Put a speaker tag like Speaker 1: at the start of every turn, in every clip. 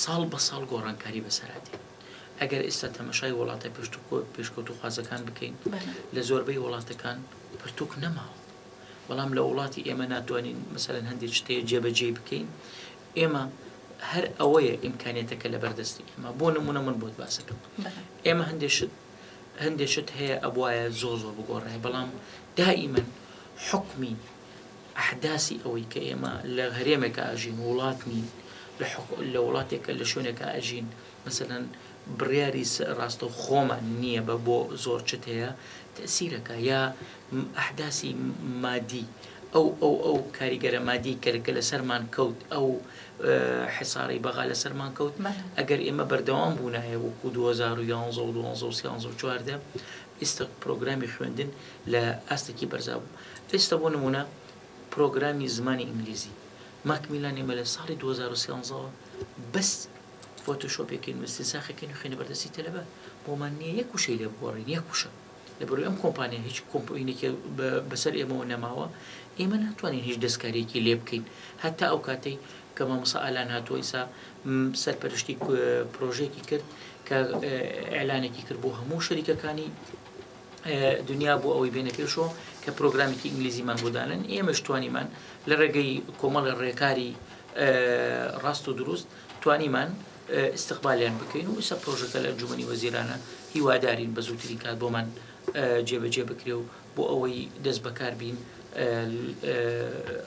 Speaker 1: ساڵ بە ساڵ گۆڕانکاری بەسەرا دێ. ئەگەر ئێستا تەمەشای وڵاتە پێشکەوتوخوازەکان بکەین لە زۆربەی وڵاتەکان پرتوک نەماوە. بەڵام لە وڵاتی ئێمە ناتوانین مەسەلەن هەندێک شت هەیە جێبەجێی بکەین. ئێمە هەر ئەوەیە ئیمکانیەتەکە لە بەردەستی ئێمە. بۆ نمونە من بۆت باسەکەم. ئێمە هەندێک شت هەندێک شت هەیە ئەبوایە زۆر زۆر بگۆڕێ بەڵام دائیمەن حوکمی ئەحداسی ئەوەی کە ئێمە لە هەرێمێکا ئەژین وڵات نین لە وڵاتێکە لە شوێنێکا ئەژین مەسەلەن بڕیاری ڕاستەو خۆمان نییە بە بۆ زۆر چت هەیە تەسیرەکە یا ئەحداسی مادی ئەو ئەو ئەو کاریگەرە مادی کە کە لەسەرمان کەوت ئەو حسارەی بەغا لەسەرمان کەوت ئەگەر ئێمە بەردەوام بوونایە وەکو 2011 و 12 و 13 و 14 ئیستا پرۆگرامی خوێندن لە ئاستێکی بەرزا بوو. ئێستا بۆ نموونە پرۆگرامی زمانی ئینگلیزی ماکمیلان ئێمە لە ساڵی 2013 وە بەس فۆتۆشۆپێکین و ئیستنساخێکین و خێنە بەردەستی تەلەبە بۆمان نییە یەک وشەی لێ بگۆڕین یەک وشە لەبەرئەوەی ئەم کۆمپانیا هیچ کۆمپینێکی بەسەر ئێمەوە نەماوە ئێمە ناتوانین هیچ دەستکاریەکی لێ بکەین هەتا ئەو کاتەی کە مامۆستا ئالان هاتووە ئیسا سەرپەرشتی پرۆژێکی کرد کە ئیعلانێکی کرد بۆ هەموو شەریکەکانی دنیا بۆ ئەوەی بێنە پێشەوە کە پرۆگرامێکی ئینگلیزیمان بۆ دانن ئێمەش توانیمان لە ڕێگەی کۆمەڵە ڕێکاری ڕاست و دروست توانیمان استقبالیان بکەین و ئیسا پرۆژەکە لە ئەنجومەنی وەزیرانە هیوادارین بە زووترین کات بۆمان جێبەجێ بکرێ و بۆ ئەوەی دەست بەکار بین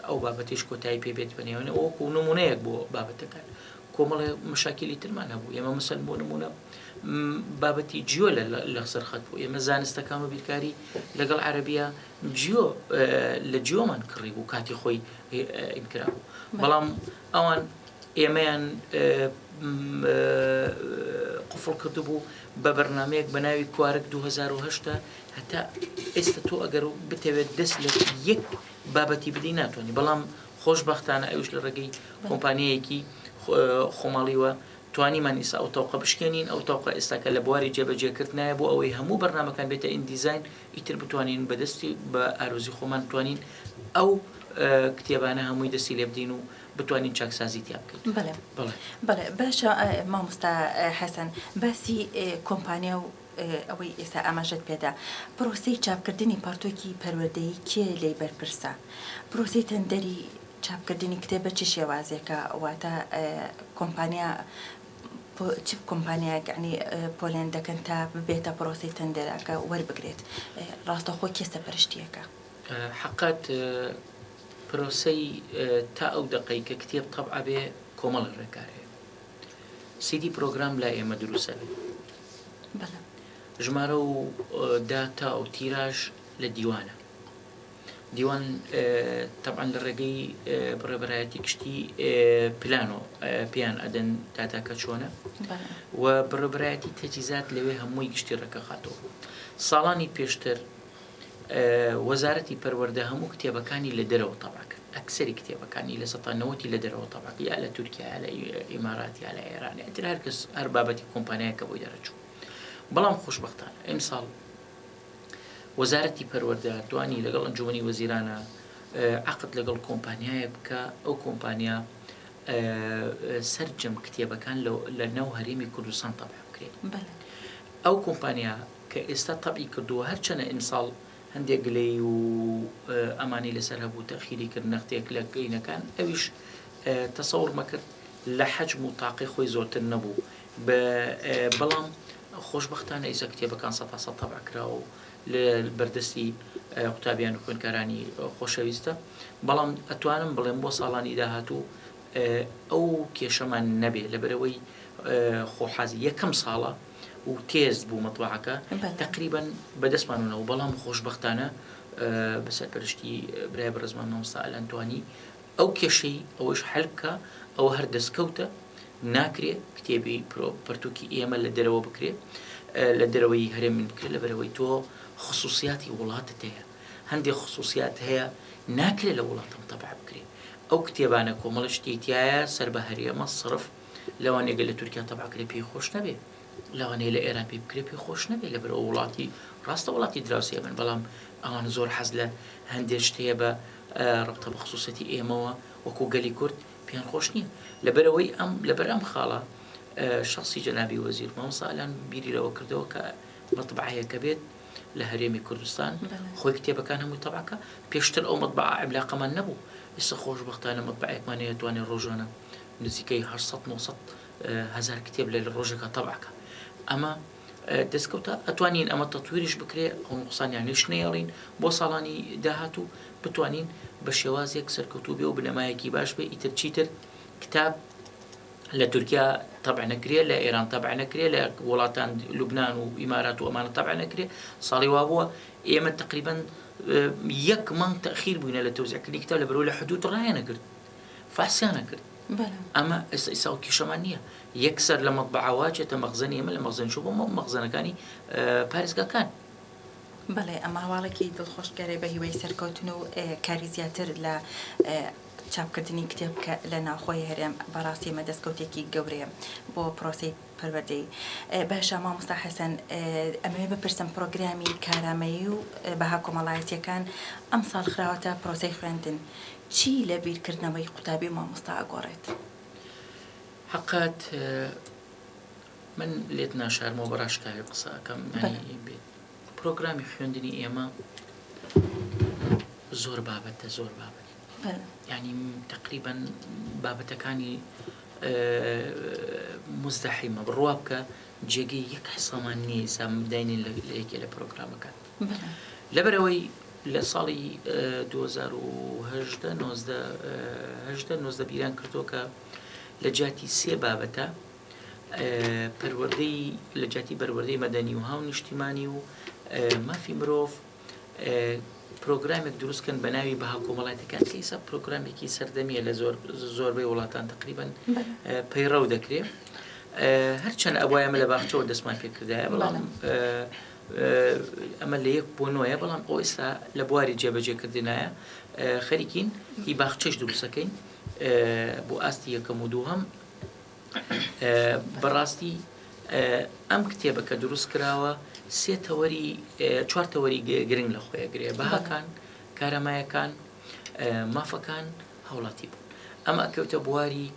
Speaker 1: ئەو بابەتیش کۆتایی پێ بێت بەنێوانە وەکو نمونەیەک بۆ بابەتەکان کۆمەڵێ مەشاکیلی ترمان هەبوو ئێمە مەسەل بۆ نمونە بابەتی جیۆ لە سەر خەت بوو ئێمە زانستەکان و بیرکاری لەگەڵ عەربیە جیۆ لە جیۆمان کڕی بوو کاتی خۆی ئینکرا بوو بەڵام ئەوان ئێمەیان قفڵ کردبوو بە بەرنمەیەک بە ناوی کوارک 2010 هەتا ئێستا تۆ ئەگەر بتەوێت دەست لە یەک بابەتی بدەی ناتوانانی بەڵام خۆشبەختانە ئەویش لە ڕێگەی کۆمپانیایەکی خۆماڵیوە توانیمان ئیستا ئەو تەوقە بشکێنین، ئەو تەوقە ئێستاکە لە بواری جێبەجێکردنایە بۆ ئەوەی هەموو بەرنامەکان بێتە InDesign ئیتر بتوانین بە دەستی بە ئارەزووی خۆمان بتوانین ئەو کتێبانە هەمووی دەستی لێ بدەین و بتوانین چاکسازی تیا بکەین.
Speaker 2: بەڵێ
Speaker 1: بەڵێ.
Speaker 2: بەڵێ باشە مامۆستا حەسەن باسی کۆمپانیا و ئەوەی ئێستا ئاماژەت پێدا پرۆسەی چاپکردنی پەڕتووکی پەروەردەیی کێ لێی بەرپرسە؟ پرۆسەی تەندەری چاپکردنی کتێب بە چ شێوازێکە؟ واتە کۆمپانیا چ کۆمپانیایەک یەعنی پۆلێن دەکەن تا ببێتە پرۆسەی تەندەرەکە وەربگرێت؟ ڕاستەوخۆ کێ سەپەرشتییەکە؟
Speaker 1: حەقت پرۆسەی تا ئەو دەقەی کە کتێب تەبع بێ کۆمەڵێ ڕێکار هەیە. سیدی پرۆگرام لای ئێمە دروست ئەبێ.
Speaker 2: بەڵێ.
Speaker 1: ژمارە و داتا و تیراژ لە دیوانە. دیوان تەبعەن لە ڕێگەی بەڕێوەبەرایەتی گشتی پلانۆ پێیان ئەدەن داتاکە چۆنە و بەڕێوەبەرایەتی تەجیزات لەوێ هەمووی گشتی ڕێکەخاتەوە. ساڵانی پێشتر وەزارەتی پەروەردە هەموو کتێبەکانی لە دەرەوە تەبع کرد ئەکسەری کتێبەکانی لە سەتا نەوەتی لە دەرەوە تەبع کرد یا لە تورکیا یا لە ئیمارات یا لە ئێران ئیتر هەر کەس هەر بابەتی کۆمپانیایەکە بۆی دەرەچوو بەڵام خۆشبەختانە ئیمساڵ وەزارەتی پەروەردە توانی لەگەڵ ئەنجومەنی وەزیرانە عەقد لەگەڵ کۆمپانیایەک بکە ئەو کۆمپانیا سەرجەم کتێبەکان لە ناو هەرێمی کوردستان تەبع بکرێت ئەو کۆمپانیا کە ئێستا تەبعی کردووە هەرچەنە ئیمساڵ هەندێک گلەیی و ئەمانی لەسەر هەبوو تەخیری کرد نەختێک لە گەینەکان ئەویش تەسەوڕ مەکرد لە حەجم و تاقی خۆی زۆرتر نەبوو بەڵام خۆشبەختانە ئیسا کتێبەکان سەتا سەد تەبع کراوە و لە بەردەستی قوتابیان و خوێندکارانی خۆشەویستە بەڵام ئەتوانم بڵێم بۆ ساڵانی داهاتوو ئەو کێشەمان نەبێ لەبەرەوەی خۆحازی یەکەم ساڵە و تێست بوو مەتبەعەکە تەقریبەن بەدەستمانەوە بەڵام خۆشبەختانە بە سەرپەرشتی برای بەڕێزمان مامۆستا ئالان توانی ئەو کێشەی ئەوەش حەل بکە ئەوە هەر دەستکەوتە ناکرێ کتێبی پەرتوکی ئێمە لە دەرەوە بکرێ لە دەرەوەی هەرێم من بکرێت لە بەرەوەی تۆ خصوصیاتی وڵاتت هەیە هەندێک خصوصیات هەیە ناکرێت لە وڵاتم تەبع بکرێ ئەو کتێبانە کۆمەڵە شتی تایە سەر بە هەرێمە سڕف لەوانەیە گەر لە تورکیا تەبع کرێ پێی خۆش نەبێ لەوانەیە لە ئێران پێی بکرێ پێی خۆش نەبێ لەبەر ئەو وڵاتی ڕاستە وڵاتی دراوسێ بن بەڵام ئەوان زۆر حەز لە هەندێک شت هەیە بە ڕەبتە بە خصوصەتی ئێمەوە وەکو گەلی کورد پێیان خۆش نییە لەبەرەوەی ئەم لەبەر ئەم خاڵە شخصی جەنابی وەزیر مامۆستا ئالان بیری لەوە کردەوە کە مەطبعەیەکە بێت لە هەرێمی کوردستان خۆی کتێبەکان هەمووی تەبعەکە پێشتر ئەو مەطبعە عیملاقەمان نەبوو ئێستا خۆشبەختانە مەطبعەیەکمان هەیە توانێت ڕۆژانە نزیکەی 800 900 هەزار کتێب لە ڕۆژێکا تەبعەکە ئەمە دەستکەوتە ئەتوانین ئەمە تەتویریش بکرێ ئەو نوقسانیانیش نەیەڵین بۆ ساڵانی داهاتوو بتوانین بە شێوازێک سەرکەوتوو بێ و بنەمایەکی باش بێ ئیتر چیتر کتاب لە تورکیا تەبع نەکرێ لە ئێران تەبع نەکرێ لە وڵاتان لوبناان و ئیمارات و ئەمانە تەبع نەکرێ ساڵی وابووە ئێمە تقریبا یەک مانگ تەخیر بووینە لە تەوزیعکردنی کتاب لە بەرەوە لە حدود ڕایانەکرد فاسیانە کرد ئەمە ئێستا ئیسا و کێشەمان نییە یەکسەر لە مەطبعەوە چێتە مەخزەنی ئێمە لە مەخزەن چوو بۆ مەخزەنەکانی پارێزگاکان.
Speaker 2: بەڵێ ئەمە هەواڵێکی دڵخۆشکەرە بە هیوای سەرکەوتن و کاری زیاتر لە چاپکردنی کتێب کە لە ناوخۆی هەرێم بەڕاستی ئەمە دەستکەوتێکی گەورەیە بۆ پرۆسەی پەروەردەیی. باشە مامۆستا حەسەن ئەمەوێ بپرسم پرۆگرامی کارامەیی و بەها کۆمەڵایەتیەکان ئەمساڵ خراوەتە پرۆسەی خوێندن چی لە بیرکردنەوەی قوتابی و مامۆستا ئەگۆڕێت؟
Speaker 1: حەقت من لێت ناشارمەوە بە ڕاشکاوی قسە ئەکەم یانی بێت پرۆگرامی خوێندنی ئێمە زۆر بابەتە زۆر بابەت ینی تقریبا بابەتەکانی مزدحیمە بڕوا بکە جێگەی یەک حسامان نییە ئێستا داینین لە یەکێ لە پرۆگرامەکان لەبەرەوەی لە ساڵی 2018 19 19 بیران کردەوە کە لە جیاتی سێ بابەتە پەروەردەی لە جیاتی پەروەردەی مەدەنی و هاونیشتیمانی و مافی مرۆڤ پرۆگرامێک دروست کەن بە ناوی بەها کۆمەڵایەتەکان کە ئیسا پرۆگرامێکی سەردەمیە لە زۆر زۆربەی وڵاتان تقریبن پەیڕەو دەکرێ هەرچەند ئەوایە ئەمە لە باخچەوە دەستمان پێکردایە بەڵام ئەمە لە یەک بۆ نۆیە بەڵام ئەو ئێستا لە بواری جێبەجێکردنایە خەریکین هی باخچەش دروستەکەین بۆ ئاستی یەکەم و دووهەم بەڕاستی ئەم کتێبە کە دروست کراوە سێ تەوەری چوار تەوەری گرنگ لە خۆیە گرێ بەهاکان کارەمایەکان مافەکان هاوڵاتی بوون ئەمە ئەکەوتە بواری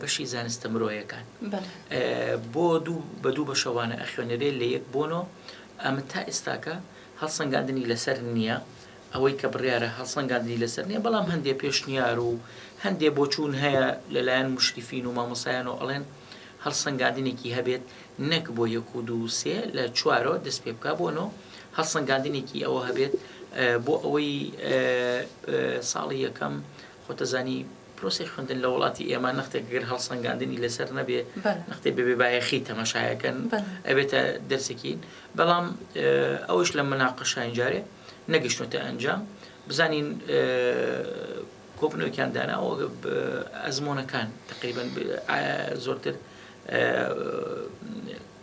Speaker 1: بەشی زانستە مرۆیەکان بۆ دوو بە دوو بەشەوانە ئەخوێنرێ لە یەک بۆنۆ ئەمە تا ئێستاکە هەڵسەنگاندنی لەسەر نییە ئەوەی کە بڕیارە هەڵسەنگاندنی لەسەر نییە، بەڵام هەندێ پێشنیار و هەندێ بۆچوون هەیە لەلایەن موشریفین و مامۆستایانەوە ئەڵێن هەڵسەنگاندنێکی هەبێت نەک بۆ یەک و دوو و سێ لە چوارەوە دەست پێ بکا بۆ نۆ هەڵسەنگاندنێکی ئەوە هەبێت بۆ ئەوەی ساڵی یەکەم خۆتەزانی پرۆسەی خوێندن لە وڵاتی ئێمە نەختێک گەر هەڵسەنگاندنی لەسەر نەبێ نەختێ بێ بایەخی تەمەشایەکەن ئەبێتە دەرسێکی بەڵام ئەوش لە مناقەشاین جارێ نەگەشتۆتە ئەنجام بزانین کۆبنەوەکیان داناوە ئەزمۆنەکان تقریبا زۆرتر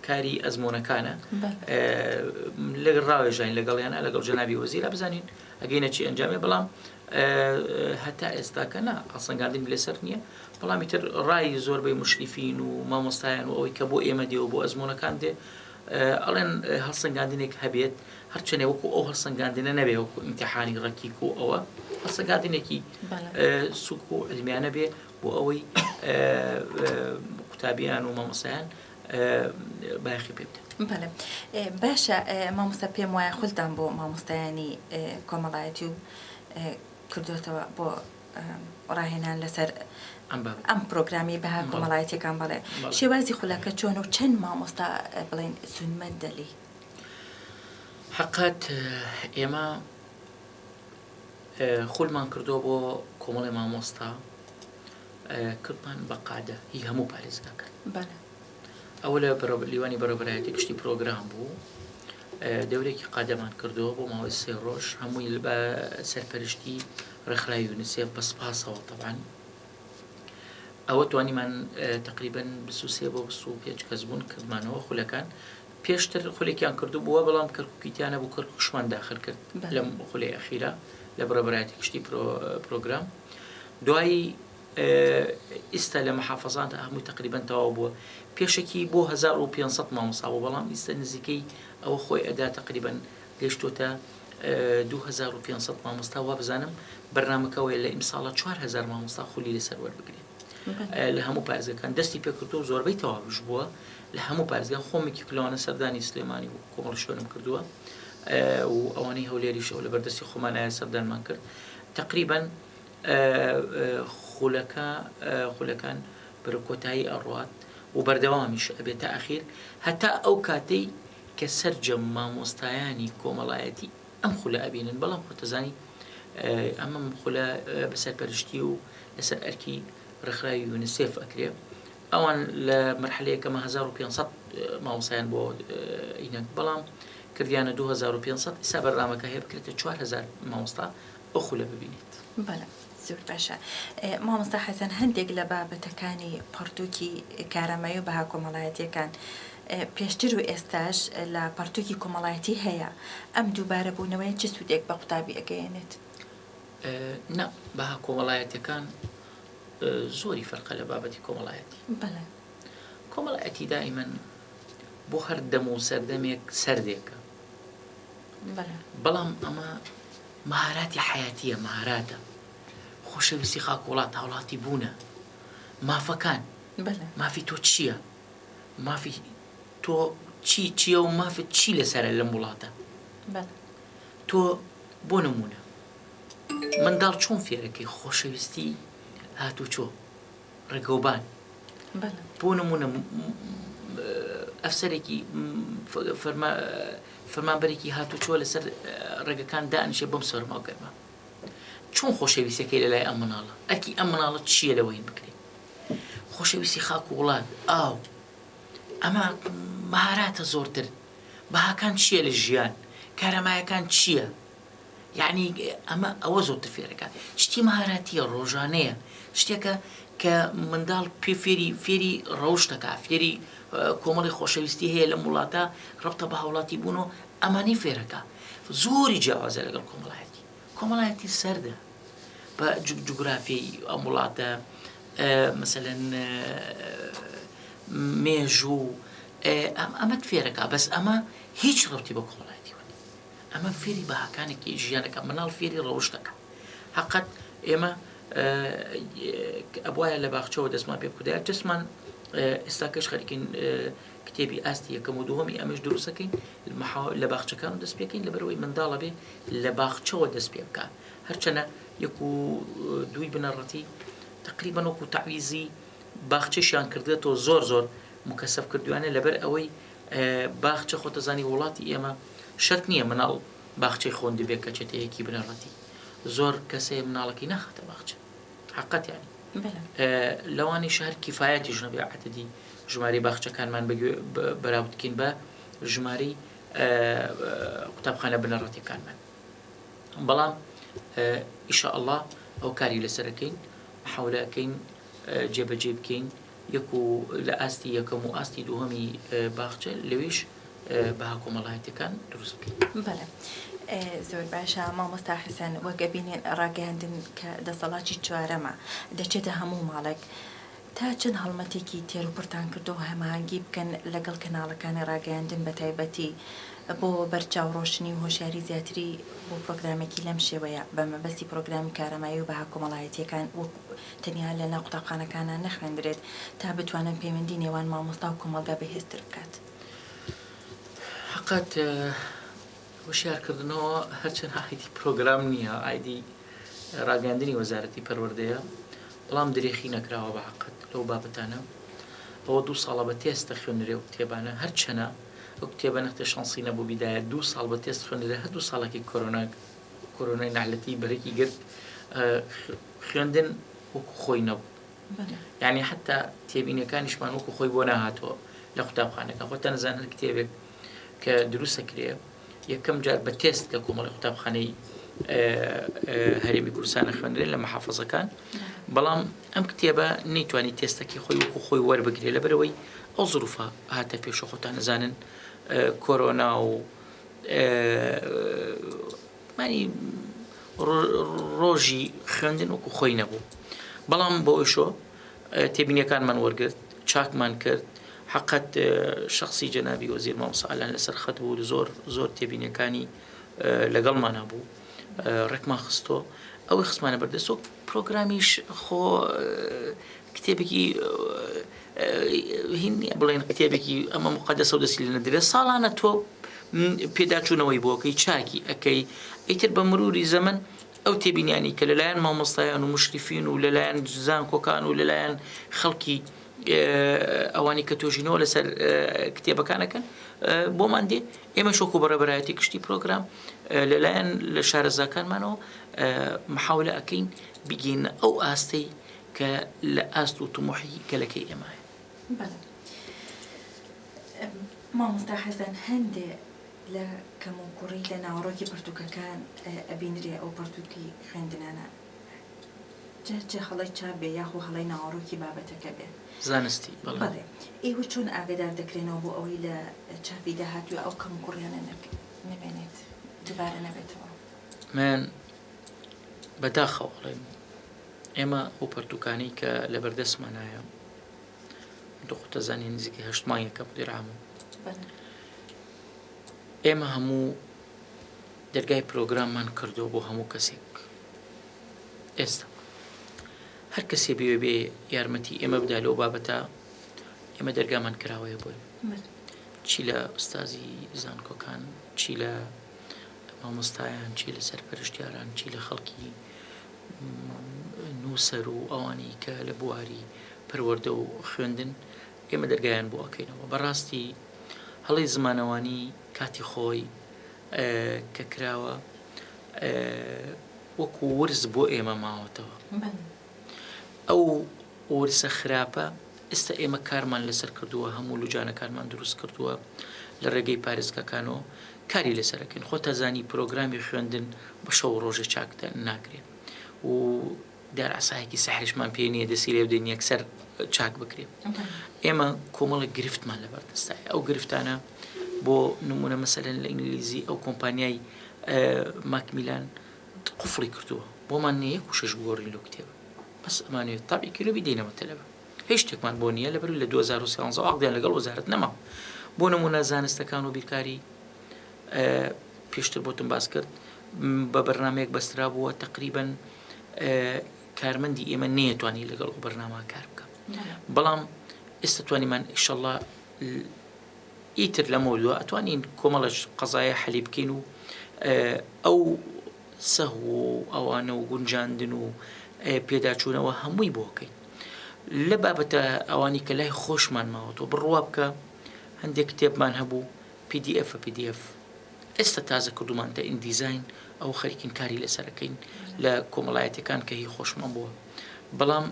Speaker 1: کاری ئەزمۆنەکانە لەگەڵ ڕاوێژین لەگەڵیانە لەگەڵ جەنابی وەزیرا بزانین ئەگەینە چی ئەنجامێ بەڵام هەتا ئێستاکە نا هەڵسەنگاندن لەسەر نییە بەڵامی تر ڕای زۆربەی مشریفین و مامۆستایان و ئەوەی کە بۆ ئێمە دێ و بۆ ئەزمونونەکان دێ ئەڵێن هەڵسەنگاندنێک هەبێت هەرچەنێ وەکو ئەو هەڵسەنگاندنە نەبێ وەکو ئیمتیحانی ڕەکیک و ئەوە هەڵسەنگاندنێکی سوک و علمیانە بێ بۆ ئەوەی قوتابیان و مامۆستایان بایەخی پێ بدەن.
Speaker 2: بەڵێ باشە مامۆستا پێم وایە خولتان بۆ مامۆستایانی کۆمەڵایەتی و کردوتەوە بۆ ڕاهێنان لەسەر ئەم پرۆگرامی بەها کۆمەڵایەتیەکان بەڵێ شێوازی خولەکە چۆن و چەند مامۆستا بڵێن سوودمەندە لێی؟
Speaker 1: حەقت ئێمە خولمان کردووە بۆ کۆمەڵی مامۆستا کردمان بە قادە هی هەموو پارێزگاکان ئەوە لە لیوانی بەڕێوەبەرایەتی گشتی پرۆگرام بوو دەورێکی قادەمان کردووە بۆ ماوەی سێ ڕۆژ هەمووی بە سەرپەرشتی ڕێکخراوی یونیسێف بە سپاسەوە تەبان ئەوە توانیمان تقریبن 23 بۆ 25 کەس بوون کردمانەوە خولەکان پێشتر خولێکیان کردبووە بەڵام کەرکوکی تیا نەبوو کەرکوکشمان داخل کرد لەم خولەی ئەخیرا لە بەڕێوەبەرایەتی گشتی پرۆگرام دوایی ئیستا لە محافظاندا هەمووی تقریبا تەواو بووە پێشەکی بۆ 1500 مامۆستا بوو بەڵام ئیستا نزیکەی ئەوە خۆی ئەدا تقریبا گەشتۆتە 2500 مامۆستا وابزانم بەرنامەکەوەی لە ئیمساڵە 4000 مامۆستا خولی لەسەر وەربگرێت. لە هەموو پارێزگەکان دەستی پێکردو زۆربەی تەواویش بووە لە هەموو پارێزگا خۆم یەکێک لەوانە سەردانی سلێمانی و کۆمەڵی شوێنم کردووە و ئەوانەی هەولێریش ئەو لە بەردەستی خۆمانایە سەردانمان کرد تقریبا خولەکە خولەکان بەرەو کۆتایی ئەڕوات و بەردەوامیش ئەبێت تا ئەخیر هەتا ئەو کاتەی کە سەرجەم مامۆستایانی کۆمەڵایەتی ئەم خولە ئەبینن بەڵام خۆتەزانی ئەمەم خولە بە سەرپەرشتی و لەسەر ئەرکی ڕێکخراوی یونیسێف ئەکرێ ئەوان لە مەرحەلە یەکەمە 1500 مامۆستایان بۆ ئینەک بەڵام کردیانە 2500 ئیسا بەرنامەکە هەیە بکرێتە 4000 مامۆستا ئەو خولە ببینێت.
Speaker 2: بەڵێ زۆر باشە مامۆستا حەسەن هەندێک لە بابەتەکانی پەڕتووکی کارامایی و بەها کۆمەڵایەتییەکان پێشتر و ئێستاش لە پەڕتووکی کۆمەڵایەتی هەیە ئەم دووبارە بوونەوەیە چ سوودێک بە قوتابی ئەگەیەنێت؟
Speaker 1: نا بەها کۆمەڵایەتیەکان زۆری فەرقە لە بابەتی کۆمەڵایەتی.
Speaker 2: بەڵێ.
Speaker 1: کۆمەڵایەتی دائیمەن بۆ هەر دەم و سەردەمێک سەردێکە.
Speaker 2: بەڵێ.
Speaker 1: بەڵام ئەمە مەهاراتی حەیاتییە، مەهاراتە. خۆشەویستی خاک و وڵات، هاوڵاتی بوونە. مافەکان.
Speaker 2: بەڵێ.
Speaker 1: مافی تۆ چییە؟ مافی تۆ چی چییە و مافت چی لەسەرە لەم وڵاتە؟
Speaker 2: بەڵێ.
Speaker 1: تۆ بۆ نموونە منداڵ چۆن فێرەکەی خۆشەویستی هاتوچۆ ڕێگەوبان بۆ نمونە ئەفسەرێکی فەرمانبەرێکی هاتوچۆ لەسەر ڕێگەکان دانیشێ بەم سەرما و گەرما چۆن خۆشەویستەکەی لە لای ئەم مناڵە ئەرکی ئەم مناڵە چییە لەوەین بکرێت خۆشەویستی خاک و وڵات ئاو ئەمە مەهاراتە زۆرتر بەهاکان چییە لە ژیان کارەمایەکان چییە یەعنی ئەمە ئەوە زۆرتر فێرەکە شتی مەهاراتیە ڕۆژانەیە شتێکە کە منداڵ پێ فێری فێری ڕەوشتەکە فێری کۆمەڵی خۆشەویستی هەیە لەم وڵاتە ڕەبتە بە هاوڵاتی بوون و ئەمانی فێرەکە زۆری جیاوازە لەگەڵ کۆمەڵایەتی کۆمەڵایەتی سەردە بە جوگرافی ئەم وڵاتە مەسەلەن مێژوو ئەمەت فێرەکە بەس ئەمە هیچ ڕەوتی بە کۆمەڵایەتیوە ئەمە فێری بەهاکانێکی ژیانەکە مناڵ فێری ڕەوشت دەکا حەقەت ئێمە ئەبواە لە باخچەوە دەستمان پێ بکردایە دەستمان ئێستاکەش خەریکین کتێبی ئاستی یەکەم و دووەمی ئەمەش دروستەکەین لە باخچەکان دەست پێکەین لەبەرەوەی منداڵە بێ لە باخچەوە دەست پێ بکە هەرچەنە یەک و دووی بنەڕەتی تقریبا وەکو تەعویزی باخچەشیان کردێتەوە زۆر زۆر مکەسەف کردویانە لەبەر ئەوەی باخچە خۆتەزانی وڵاتی ئێمە شەرت نییە مناڵ باخچەی خۆندبێ کە چێتە یەکی بنەڕەتی زۆر کەسێ مناڵەکەی ناخاتە باخچە حقت یانی لەوانیش هەر کیفایەتیش نەبێ عەدەدی ژمارەی باخچەکانمان بەراوردکەین بە ژمارەی قوتابخانە بنەڕەتیەکانمان بەڵام ئیشاءاللە ئەو کاری لەسەرەکەین حەولەکەین جێبەجێ بکەین یەک و لە ئاستی یەکەم و ئاستی دووهەمی باخچە لەویش بەها کۆمەڵایەتیەکان دروست بکەین.
Speaker 2: بەڵێ زۆر باشە مامۆستا حەسەن وەک ئەبینین ڕاگەیاندن کە دەسەڵاتی چوارەمە دەچێتە هەموو ماڵێک تا چەند هەڵمەتێکی تێروپڕتان کردووە هەماهەنگی بکەن لەگەڵ کەناڵەکانی ڕاگەیاندن بەتایبەتی بۆ بەرچاو ڕۆشنی و هۆشیاری زیاتری بۆ پرۆگرامێکی لەم شێوەیە بە مەبەستی پرۆگرامی کارامایی و بەها کۆمەڵایەتییەکان وەک تەنیا لە ناو قوتابخانەکانا نەخوێندرێت تا بتوانن پەیوەندی نێوان مامۆستا و کۆمەڵگا بەهێزتر بکات.
Speaker 1: حەقت هۆشیارکردنەوە هەرچەند ئایدی پرۆگرام نییە ئایدی ڕاگەاندنی وەزارەتی پەروەردەیە بەڵام درێخی نەکراوە بە حقت لەو بابەتانە ئەوە دوو ساڵە بە تێستە خوێنرێ و کتێبانە هەرچەنە ئەو کتێبە نەختێ شانسی نەبوو بیدایە دوو ساڵ بە تێست خوێنرێ هەردوو ساڵەکەی کۆرۆنا کۆرۆنای نەعلەتی بەرەکی گرت خوێندن وەکو خۆی نەبوو یعنی حتا تێبینەکانیشمان وەکو خۆی بۆ ناهاتەوە لە قوتابخانەکە خۆتان نەزان هەر کتێبێک کە دروستەکرێ یەکەم جار بە تێست لە کۆمەڵی قوتابخانەی هەرێمی کوردستانە خوێندرێن لە محافظەکان بەڵام ئەم کتێبە نەیتوانی تێستەکەی خۆی وەکو خۆی وەربگرێ لەبەرەوەی ئەو زروفە هاتە پێشە خۆتان نەزانن کۆرۆنا و مانی ڕۆژی خوێندن وەکو خۆی نەبوو بەڵام بۆ ئەوشۆ تێبینیەکانمان وەرگرت چاکمان کرد حقت شخصی جەنابی وەزیر مامۆستا ئالان لەسەر خەت بوو زۆر زۆر تێبینیەکانی لەگەڵمانە بوو ڕێکمان خستۆ ئەوەی خستمانە بەردەست و پرۆگرامیش خۆ. کتێبێکی هین نییە بڵێن کتێبێکی ئەمە مقدەسە و دەستی لێ نەدرێت ساڵانە تۆ پێداچوونەوەی بۆکەی چاکی ئەەکەی ئیتر بە مروری زەمن ئەو تێبینیانی کە لەلایەن مامۆستایان و مشرفین و لەلایەن زانکۆکان و لەلایەن خەڵکی ئەوانی کە تۆژینەوە لەسەر کتێبەکانەکەن بۆمان دێ ئێمە شۆک و بەڕێبەرایەتی گشتی پرۆگرام لەلایەن لە شارەزاکانمانەوە محاولە ئەەکەین بگەینە ئەو ئاستەی کە لە ئاست و تموحی گەلەکەی ئێمایە.
Speaker 2: بەڵێ مامۆستا حەسەن هەندێ لە کەموکوڕی لە ناوەڕۆکی پەڕتووکەکان ئەبینرێ ئەو پەڕتووکی خوێندنانە جا چ هەڵەی چاپ بێ یاخۆ هەڵەی ناوەڕۆکی بابەتەکە بێ.
Speaker 1: زانستی بەڵێ.
Speaker 2: بەڵێ ئێوە چۆن ئاگەدار دەکرێنەوە بۆ ئەوەی لە چاپی داهاتوویا ئەو کەموکوڕیانە نەمێنێت دووبارە نەبێتەوە؟
Speaker 1: من بەداخەوە ئەڵێم ئێمە ئەو پەرتوکانەی کە لەبەردەستمانایە تۆ خۆت دەزانی نزیکەی هەشت مانگێکە مدیر عامم ئێمە هەموو دەرگای پرۆگراممان کردو بۆ هەموو کەسێک ئێستا هەر کەسێ بێ بێ یارمەتی ئێمە بدا لەو بابەتە ئێمە دەرگامان کراوەیە بۆی چی لە ئوستازی زانکۆکان چی لە مامۆستایان چی لە سەرپەرشتیاران چی لە خەڵکی نووسەر و ئەوانەی کە لە بواری پەروەردە و خوێندن ئێمە دەرگایان بۆ ئەکەینەوە بەڕاستی هەڵەی زمانەوانی کاتی خۆی کە کراوە وەکو ورز بۆ ئێمە ماوەتەوە ئەو ورسە خراپە ئێستا ئێمە کارمان لەسەر کردووە هەموو لوجانەکانمان دروست کردووە لە ڕێگەی پارێزگاکانەوە کاری لەسەر ئەکەین خۆت ئەزانی پرۆگرامی خوێندن بە شەو و ڕۆژێ چاک ناکرێ و دار عەسایەکی سەحریشمان پێ نییە دەستی لێ بدەین یەکسەر چاک بکرێ ئێمە کۆمەڵێک گرفتمان لەبەردەستایە ئەو گرفتانە بۆ نمونە مەسەلەن لە ئینگلیزی ئەو کۆمپانیای ماکمیلان قفڵی کردووە بۆمان نییە یەک وشەش بگۆڕین لەو کتێبە بەس ئەمانەوێت تەبعی کەین و بیدەینەوە تەلەبە هیچ شتێکمان بۆ نییە لەبەر لە 2013 عەقدیان لەگەڵ وەزارەت نەما بۆ نمونە زانستەکان و بیرکاری پێشتر بۆتم باس کرد بە بەرنمەیەک بەسترا بووە تقریبن کارمەندی ئێمە نەیەتوانی لەگەڵ ئەو بەرنامە کار بکە بەڵام ئێستا توانیمان ئیشەڵا ئیتر لەمەودوا ئەتوانین کۆمەڵێک قەزایە حەلی بکەین و ئەو سەهو و ئەوانە و گونجاندن و پێداچوونەوە هەمووی بۆ کەین لە بابەتە ئەوانی کە لای خۆشمان ماوەتەوە بڕوا بکە هەندێک کتێبمان هەبوو PDF PDF ئێستا تازە کردومانتە ئیندیزاین ئەو خەریکین کاری لەسەرەکەین لە کۆمەڵایەتەکان کە هی خۆشمان بووە بەڵام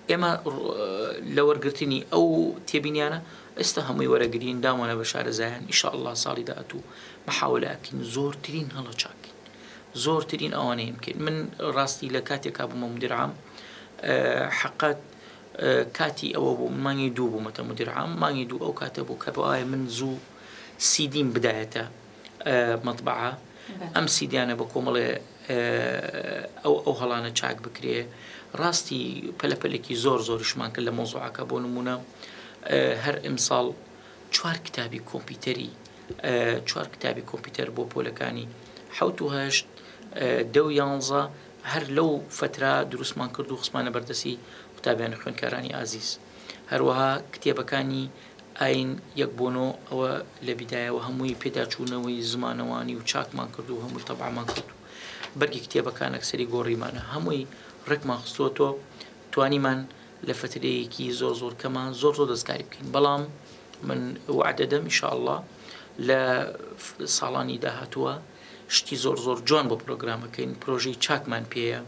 Speaker 1: ئێمە لە وەرگرتنی ئەو تێبینیانە ئێستا هەمووی وەرەگرین دامانە بە شارەزایان ئیشاءاللە ساڵی داهاتوو محاولە ئەکەین زۆرترین هەڵە چاکین زۆرترین ئەوانەیە بکەین من ڕاستی لە کاتێکا بوومە مدیر عام حقت کاتی ئەوە بوو مانگی دوو بوومەتە مدیر عام مانگی دوو ئەو کاتە بوو کە بۆ من زوو سیدیم بدایەتە مەتبەعە ئەم سیدیانە بە کۆمەڵێ ئەو ئەو هەڵانە چاک بکرێ ڕاستی پەلەپەلێکی زۆر زۆریشمان کرد لە مەوزوعەکە بۆ نمونە هەر ئیمساڵ چوار کتابی کۆمپیوتەری چوار کتابی کۆمپیوتەر بۆ پۆلەکانی حوت و هەشت دە و یانزە هەر لەو فترا دروستمان کرد و خستمانە بەردەسی قوتابیان و خوێندکارانی ئازیز هەروەها کتێبەکانی ئاین یەک بۆ نۆ ئەوە لە بیدایەوە هەمووی پێداچوونەوەی زمانەوانی و چاکمان کرد و هەمووی تەبعمان کرد و بەرگی کتێبەکان ئەکسەری گۆڕیمانە هەمووی ڕێکمان خستووەتەوە توانیمان لە فترەیەکی زۆر زۆر کەما زۆر زۆر دەستکاری بکەین بەڵام من وعدەدەم ئیشاءاللە لە ساڵانی داهاتووە شتی زۆر زۆر جوان بۆ پرۆگرامەکەین پرۆژەی چاکمان پێیە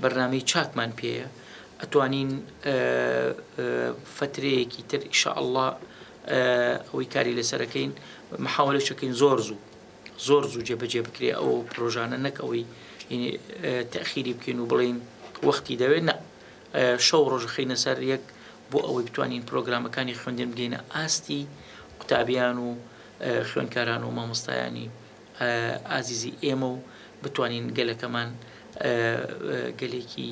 Speaker 1: بەرنامەی چاکمان پێیە ئەتوانین فترەیەکی تر ئیشاءاللە ئەوەی کاری لەسەرەکەین محاولەشەکەین زۆر زوو زۆر زوو جێبەجێ بکرێ ئەو پرۆژانە نەک ئەوەی تەخیری بکەین و بڵین وەختی دەوێت نە شەو ڕۆژ خینە سەر یەک بۆ ئەوەی بتوانین پرۆگرامەکانی خوێندن بگەینە ئاستی قوتابیان و خوێندکاران و مامۆستایانی ئازیزی ئێمە و بتوانین گەلەکەمان گەلێکی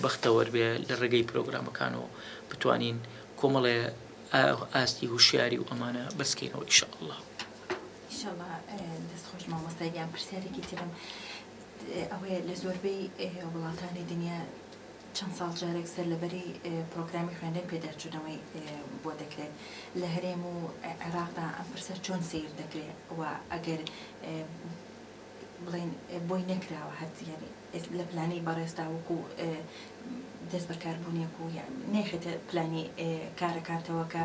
Speaker 1: بەختەوەر بێ لە ڕێگەی پرۆگرامەکانەوە بتوانین کۆمەڵێ ئاستی هوشیاری و ئەمانە بەرزکەینەوە ئیشاءاللە.
Speaker 2: ئیشەڵا دەست خۆش مامۆستا گیان پرسیارێکی ترم. ئەوەیە لە زۆربەی وڵاتانی دنیا چەند ساڵ جارێک سەرلەبەری پرۆگرامی خوێندن پێداچوونەوەی بۆ دەکرێت، لە هەرێم و عێراقدا ئەم پرسە چۆن سەیر دەکرێت و ئەگەر بڵێین بۆی نەکراوە هەر یانی لە پلانی بەڕێزدا وەکو دەست بەکاربوونێک و نایخەیتە پلانی کارەکانتەوە کە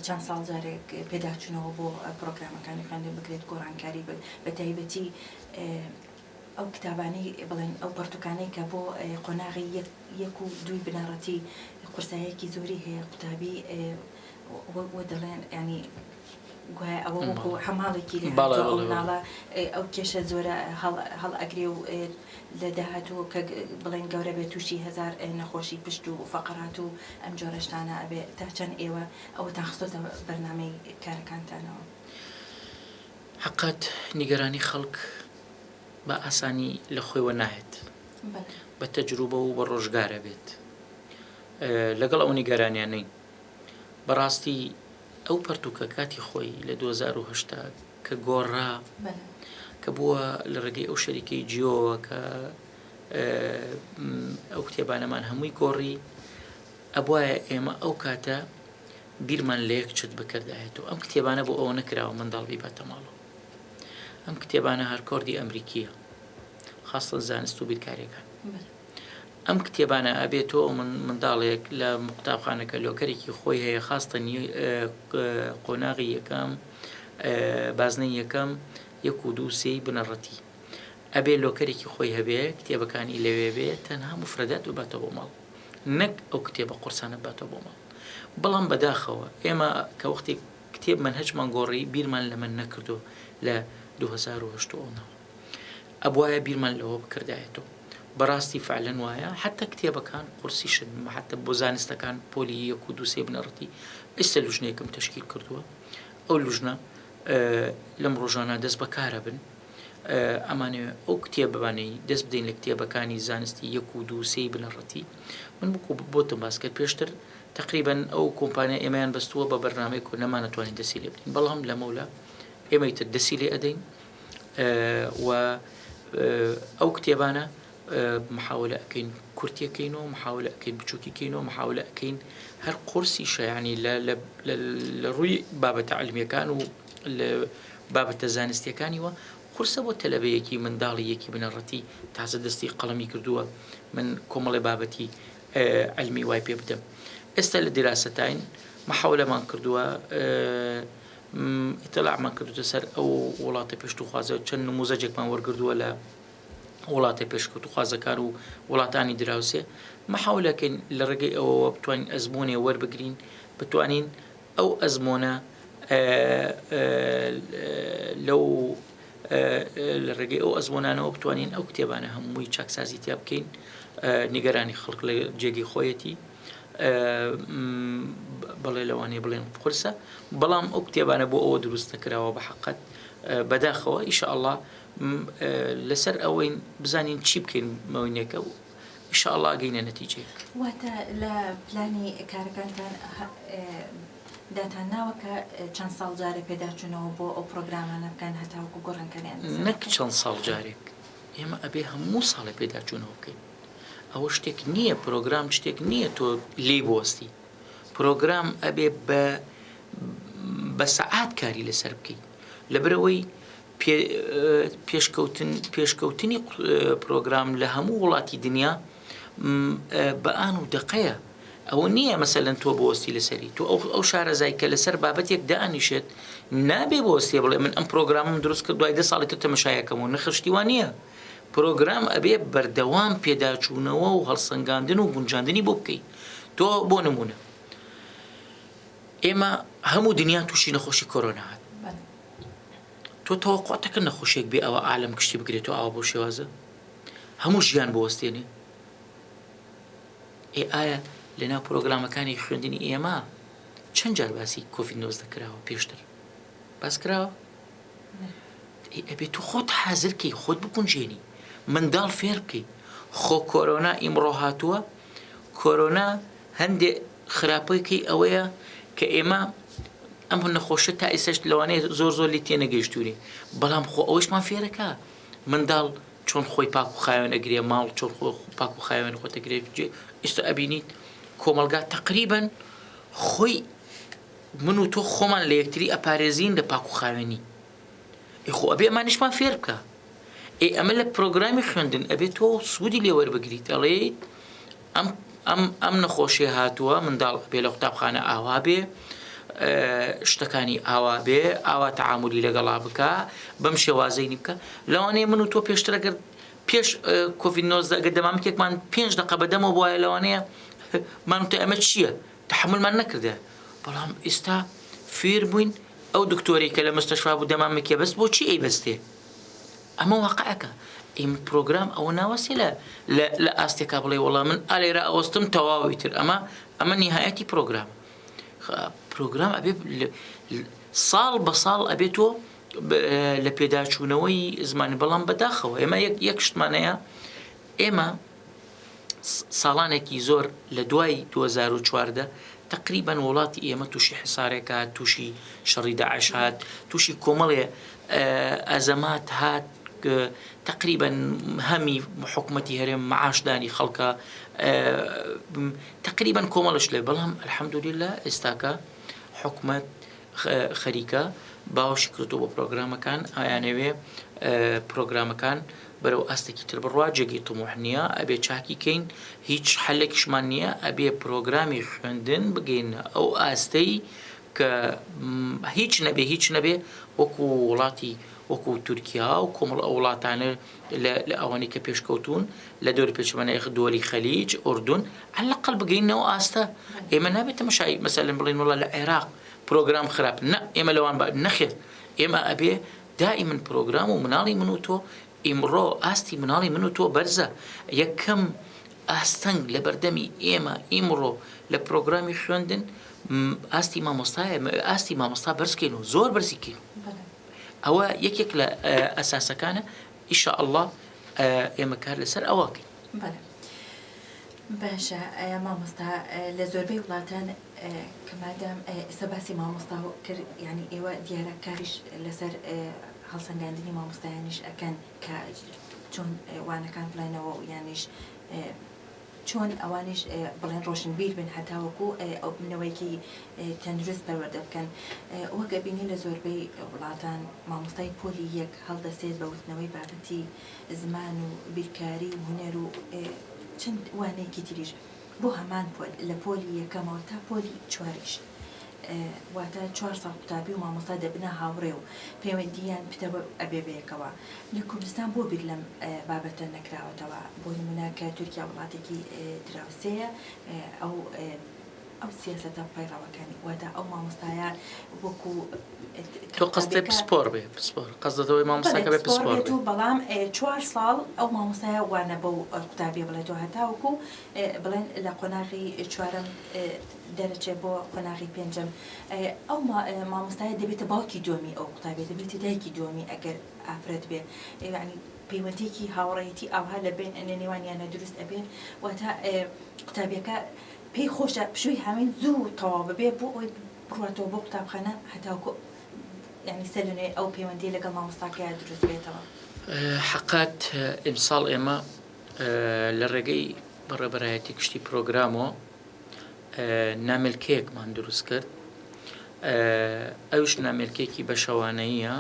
Speaker 2: چەند ساڵ جارێک پێداچوونەوە بۆ پرۆگرامەکانی خوێندن بکرێت گۆڕانکاری بە تایبەتی ئەو کتابانەی بڵێن ئەو پەڕتووکانەی کە بۆ قۆناغی یەک یەک و دووی بنەڕەتی قورساییەکی زۆری هەیە قوتابی و دەڵێن یانی گوایە ئەوە وەکو حەماڵێکی لێ هاتووە ئەو مناڵە ئەو کێشە زۆرە هەڵ ئەگرێ و لە داهاتوو کە بڵێن گەورە بێت تووشی هەزار نەخۆشی پشت و فەقەرات و ئەم جۆرە شتانە ئەبێ تا چەند ئێوە ئەوەتان خستۆتە بەرنامەی کارەکانتانەوە؟
Speaker 1: حەقت نیگەرانی خەڵک بە ئاسانی لە خۆیوە نایەت بە تەجروبە و بە ڕۆژگارە بێت لەگەڵ ئەو نیگەرانیانەین بەڕاستی ئەو پەرتوکە کاتی خۆی لە 2010 کە گۆڕا کە بووە لە ڕێگەی ئەو شەریکەی جیۆوە کە ئەو کتێبانەمان هەمووی گۆڕی ئەبواە ئێمە ئەو کاتە بیرمان لە یەک چت بکردایەتەوە ئەم کتێبانە بۆ ئەوە نەکراوە منداڵ بیباتە ماڵەوە ئەم کتێبانە هەرکۆردی ئەمریکیە خاستن زانست و بیرکاریەکان ئەم کتێبانە ئەبێت تۆ من منداڵێک لە قوتابخانەکە لۆکەرێکی خۆی هەیە خاستن قۆناغی یەکەم بازنەی یەکەم یەک و دوو سێی بنەڕەتی ئەبێ لۆکەرێکی خۆی هەبێ کتێبەکانی لەوێ بێ تەنها مفرەدات بباتەوە بۆ ماڵ نەک ئەو کتێبە قورسانە بباتەوە بۆ ماڵ بەڵام بەداخەوە ئێمە کە وەختێک کتێب مەنهەجمان گۆڕی بیرمان لەمە نەکردو لە 2008 و ئەونەوە ئەبوایە بیرمان لەوە بکردایەتەوە بەڕاستی فعلەن وایە حتا کتێبەکان قورسیشن حتا بۆ زانستەکان پۆلی یەک و دوو سێ بنەڕەتی ئێستا لوژنەیەکم تەشکیل کردووە ئەو لوژنە لەم ڕۆژانە دەست بەکارە بن ئەمانەوێ ئەو کتێبانەی دەست بدەین لە کتێبەکانی زانستی یەک و دوو سێی بنەڕەتی من بکو بۆتم باس کرد پێشتر تقریبا ئەو کۆمپانیا ئێمەیان بەستووە بە بەرنامەی کۆ نەمانەتوانین دەستی لێ بدەین بەڵام لەمەولا ئێمەی تر دەسی لێ ئەدەین و ئەو کتێبانە محاولە ئەکەین کورتیەکەین و محاولە ئەکەین بچووکیکەین و محاولە ئەکەین هەر قورسی شایانی لە ڕووی بابەتە علمیەکان و لە بابەتە زانستیەکانیوە قورسە بۆ تەلەبەیەکی منداڵی یەکی بنەڕەتی تازە دەستی قەڵەمی کردووە من کۆمەڵێ بابەتی عیلمی وای پێ بدەم ئێستا لە دیراسەتاین محاولەمان کردووە ئیتلاعمان کردوتە سەر ئەو وڵاتە پێشتوخوازە چەند نموزەجێکمان وەرگردووە لە وڵاتە پێشکەوتوخوازەکان و وڵاتانی دراوسێ محاولەکەین لە ڕێگەی ئەوەوە بتوانین ئەزمونێ وەربگرین بتوانین ئەو ئەزمۆنە لەو لە ڕێگەی ئەو ئەزمۆنانەوە بتوانین ئەو کتێبانە هەمووی چاکسازی تیا بکەین نیگەرانی خەڵک لە جێگەی خۆیەتی بەڵێ لەوانەیە بڵێن قورسە بەڵام ئەو کتێبانە بۆ ئەوە دروست نەکراوە بە حقت بەداخەوە ئیشەڵا لەسەر ئەوەین بزانین چی بکەین مەوینەکە و ان شاء اللە ئەگەینە نەتیجەیەک.
Speaker 2: واتە لە پلانی کارەکانتان داتان ناوە کە چەند ساڵ جارێ پێداچوونەوە بۆ ئەو پڕۆگرامانە بکەن هەتاوەکو گۆڕانکاریان بەسەردا
Speaker 1: نەک بکەن؟ چەند ساڵ جارێک، ئێمە ئەبێ هەموو ساڵێ پێداچوونەوە بکەین. ئەوە شتێک نییە، پرۆگرام شتێک نییە تۆ لێی بوەستی. پرۆگرام ئەبێ بە بە سەعات کاری لەسەر بکەی. لەبەرئەوەی پێشکەوتن پێشکەوتنی پرۆگرام لە هەموو وڵاتی دنیا بە ئان و دەقەیە ئەوە نییە مەسەلەن تۆ بۆستی لەسەری تۆ ئەو ئەو شارەزای کە لەسەر بابەتێک دانیشێت نابێ بۆستێ بڵێ من ئەم پرۆگرامم دروست کرد دوای دە ساڵی تر تەمەشایەکەم و نەخشتی وان نییە پرۆگرام ئەبێ بەردەوام پێداچوونەوە و هەڵسەنگاندن و گونجاندنی بۆ بکەیت تۆ بۆ نمونە ئێمە هەموو دنیا تووشی نەخۆشی کۆرۆنا هات تۆ تەوەقوع دەکرد نەخۆشیەک بێ ئەوە عالەم گشتی بگرێتەوە ئاوا بەو شێوازە هەموو ژیان بوەستێنێ ئێ ئایا لەناو پرۆگرامەکانی خوێندنی ئێمە چەند جار باسی کۆڤید 19 کراوە پێشتر باس کراوە ئەبێ تو خۆت حازر کەی خۆت بگونجێنی منداڵ فێر بکەی خۆ کۆرۆنا ئیمڕۆ هاتووە کۆرۆنا هەندێ خراپەکەی ئەوەیە کە ئێمە ئەم نەخۆشە تا ئێستاش لەوانەیە زۆر زۆر لێ تێنەگەیشتوونی بەڵام خۆ ئەوەشمان فێرەکە منداڵ. چۆن خۆی پاک و خاوێن ئەگرێ ماڵ چۆن خۆ پاک و خاوێن خۆت ئەگرێ ئێستا ئەبینیت کۆمەڵگا تەقریبەن خۆی من و تۆ خۆمان لە یەکتری ئەپارێزین لە پاک و خاوێنی ئێ خۆ ئەبێ ئەمانیشمان فێر بکە ئێ ئەمە لە پرۆگرامی خوێندن ئەبێ تۆ سوودی لێ وەربگریت ئەڵێیت ئەم ئەم ئەم نەخۆشیە هاتووە منداڵ ئەبێ لە قوتابخانە ئاوا بێ شتەکانی ئاوا بێ ئاوا تەعاملی لەگەڵا بکە بەم شێوازەی بکە لەوانەیە من و تۆ پێشتر ئەگەر پێش کۆڤید 19 ئەگەر دەمامکێکمان پێنج دقە بەدەمەوە بواە لەوانەیە من تۆ ئەمە چییە تەحملمان نەکردە بەڵام ئێستا فێر بووین ئەو دکتۆرەی کە لە مستەشفا بوو دەمامکێ بەست بۆچی ئەی بەستێ ئەمە واقعەکە ئیم پرۆگرام ئەوە ناوەستێ لە لە ئاستێکا بڵێ وەڵا من ئالێرە ئەوەستم تەواوی تر ئەمە ئەمە نیهایەتی پرۆگرام پرۆگرام ئەبێ ساڵ بە ساڵ ئەبێت تۆ لە پێداچوونەوەی زمانی بەڵام بەداخەوە ئێمە یەک یەک شتمانەیە ئێمە ساڵانێکی زۆر لە دوای 2014 تەقریبەن وڵاتی ئێمە تووشی حسارێک هات تووشی شەڕی داعش هات تووشی کۆمەڵێ ئەزەمات هات تەقریبەن هەمی حکوومەتی هەرێم معاشدانی خەڵکە تەقریبەن کۆمەڵش لێ بەڵام الحەمدلله ئێستاکە حکومەت خەریکە باوەشی کردووە بۆ پرۆگرامەکان ئایانەوێ پرۆگرامەکان بەرەو ئاستێکی تر بڕوا جێگەی تموح نییە ئەبێ چاکی کەین هیچ حەلێکیشمان نییە ئەبێ پرۆگرامی خوێندن بگەینە ئەو ئاستەی کە هیچ نەبێ هیچ نەبێ وەکو وڵاتی وەکو تورکیا و کۆمەڵ ئەو وڵاتانە لە ئەوانەی کە پێشکەوتون لە دەوری پێچەوانەی دۆلی خەلیج ئوردون عەلەقەل بگەینەوە ئاستە ئێمە نابێت تەمەشای مەسەلەن بڵێن وڵا لە عێراق پرۆگرام خراپ نە ئێمە لەوان بە نەخێر ئێمە ئەبێ دائیمەن پرۆگرام و مناڵی من و تۆ ئیمڕۆ ئاستی مناڵی من و تۆ بەرزە یەکەم ئاستەنگ لە بەردەمی ئێمە ئیمڕۆ لە پرۆگرامی خوێندن ئاستی مامۆستایە ئاستی مامۆستا بەرزکەین و زۆر بەرزی کەین ئەوە یەکێک لە ئەساسەکانە ئیشاءاللە ئێمە کار لەسەر ئەوەکەین.
Speaker 2: بەڵێ باشە مامۆستا لە زۆربەی وڵاتان کە مادام ئێستا باسی مامۆستا کرد یانی ئێوە دیارە کاریش لەسەر هەڵسەنگاندنی مامۆستایانیش ئەکەن کە چۆن وانەکان بڵێنەوە و یانیش چۆن ئەوانیش بڵێن ڕۆشنبیر بن هەتاوەکو ئەو نەوەیەکی تەندروست پەروەردە بکەن وەک ئەبینین لە زۆربەی وڵاتان مامۆستای پۆلی یەک هەڵدەسێت بە وتنەوەی بابەتی زمان و بیرکاری و هونەر و چەند وانەیەکی تریش بۆ هەمان پۆل لە پۆلی یەکەمەوە تا پۆلی چواریش واتە چوار ساڵ قوتابی و مامۆستا دەبنە هاوڕێ و پەیوەندییان پتەو ئەبێ بەیەکەوە. لە کوردستان بۆ بیر لەم بابەتە نەکراوەتەوە؟ بۆ نموونە کە تورکیا وڵاتێکی دراوسێیە ئەو ئەو سیاسەتە پەیڕەوەکەن واتە ئەو مامۆستایە وەکو
Speaker 1: تۆ قەستێ پسپۆر بێ پسپۆر قەزدەت ئەوەی مامۆستاکە بێ پسپۆر بێت
Speaker 2: و بەڵام چوار ساڵ ئەو مامۆستایە وانە بەو قوتابیە بڵێتەوە هەتاوەکو بڵێن لە قۆناغی چوارەم دەرەچێ بۆ قۆناغی پێنجەم ئەو مامۆستایە دەبێتە باوکی دووەمی ئەو قوتابیە دەبێتە دایکی دووەمی ئەگەر ئافرەت بێ یعنی پەیوەندیەکی هاوڕێیەتی ئاوها لە بین لە نێوانیانە دروست ئەبێ واتە قوتابیەکە پێی خۆشە پشووی هاوین زوو تەواو ببێ بۆ ئەوەی بڕواتەوە بۆ قوتابخانە هەتاوکو یعنی سەر لە نوێ ئەو پەیوەندیە لەگەڵ مامۆستاکەیا دروست بێتەوە.
Speaker 1: حەقات ئیمساڵ ئێمە لە ڕێگەی بەڕێوەبەرایەتی گشتی پرۆگرامۆ نامێلکەیەکمان دروست کرد ئەوش نامێلکێکی بەشەوانەیە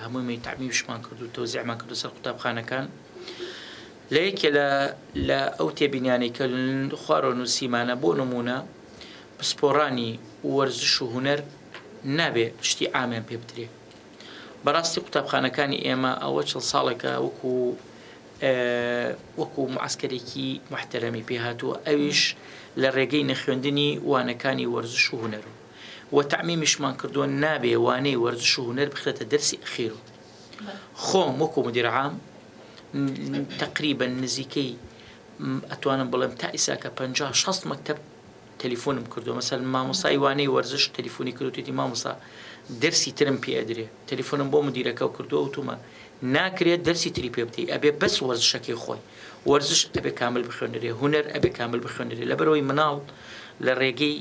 Speaker 1: هەمووی می تعمیشمان کرد و تۆزیعمان کرد سەر قوتابخانەکان لە یەکێ لە لە ئەو تێبینیانەی کە خوارەوە نووسیمانە بۆ نمونە پسپۆرانی وەرزش و هوەر نابێ شتی ئامیان پێ بدرێ بەڕاستی قوتابخانەکانی ئێمە ئەوە چڵ ساڵێکە وەکو وەکو معسکەرێکی محتەرەمی پێ هاتووە ئەویش لە ڕێگەی نەخوێندنی وانەکانی وەرزش و هونەر و تەعمیمیشمان کردووە نابێ وانەی وەرزش و هونەر بخرێتە دەرسی ئەخیر و خۆم وەکو مدیر عام تقریبا نزیکەی ئەتوانم بڵێم تا ئیساکە 50 60 مەکتەب تەلیفۆنم کردووە مەسەلەن مامۆستای وانەی وەرزش تەلیفۆنی کردووە وتویەتی مامۆستا دەرسی ترم پێ ئەدرێ تەلیفۆنم بۆ مدیرەکە کردووە وتومە ناکرێت دەرسی تری پێ بدەی ئەبێ بەس وەرزشەکەی خۆی وەرزش ئەبێ کامل بخوێنرێ هونەر ئەبێ کامل بخوێنرێ لەبەرەوەی مناڵ لە ڕێگەی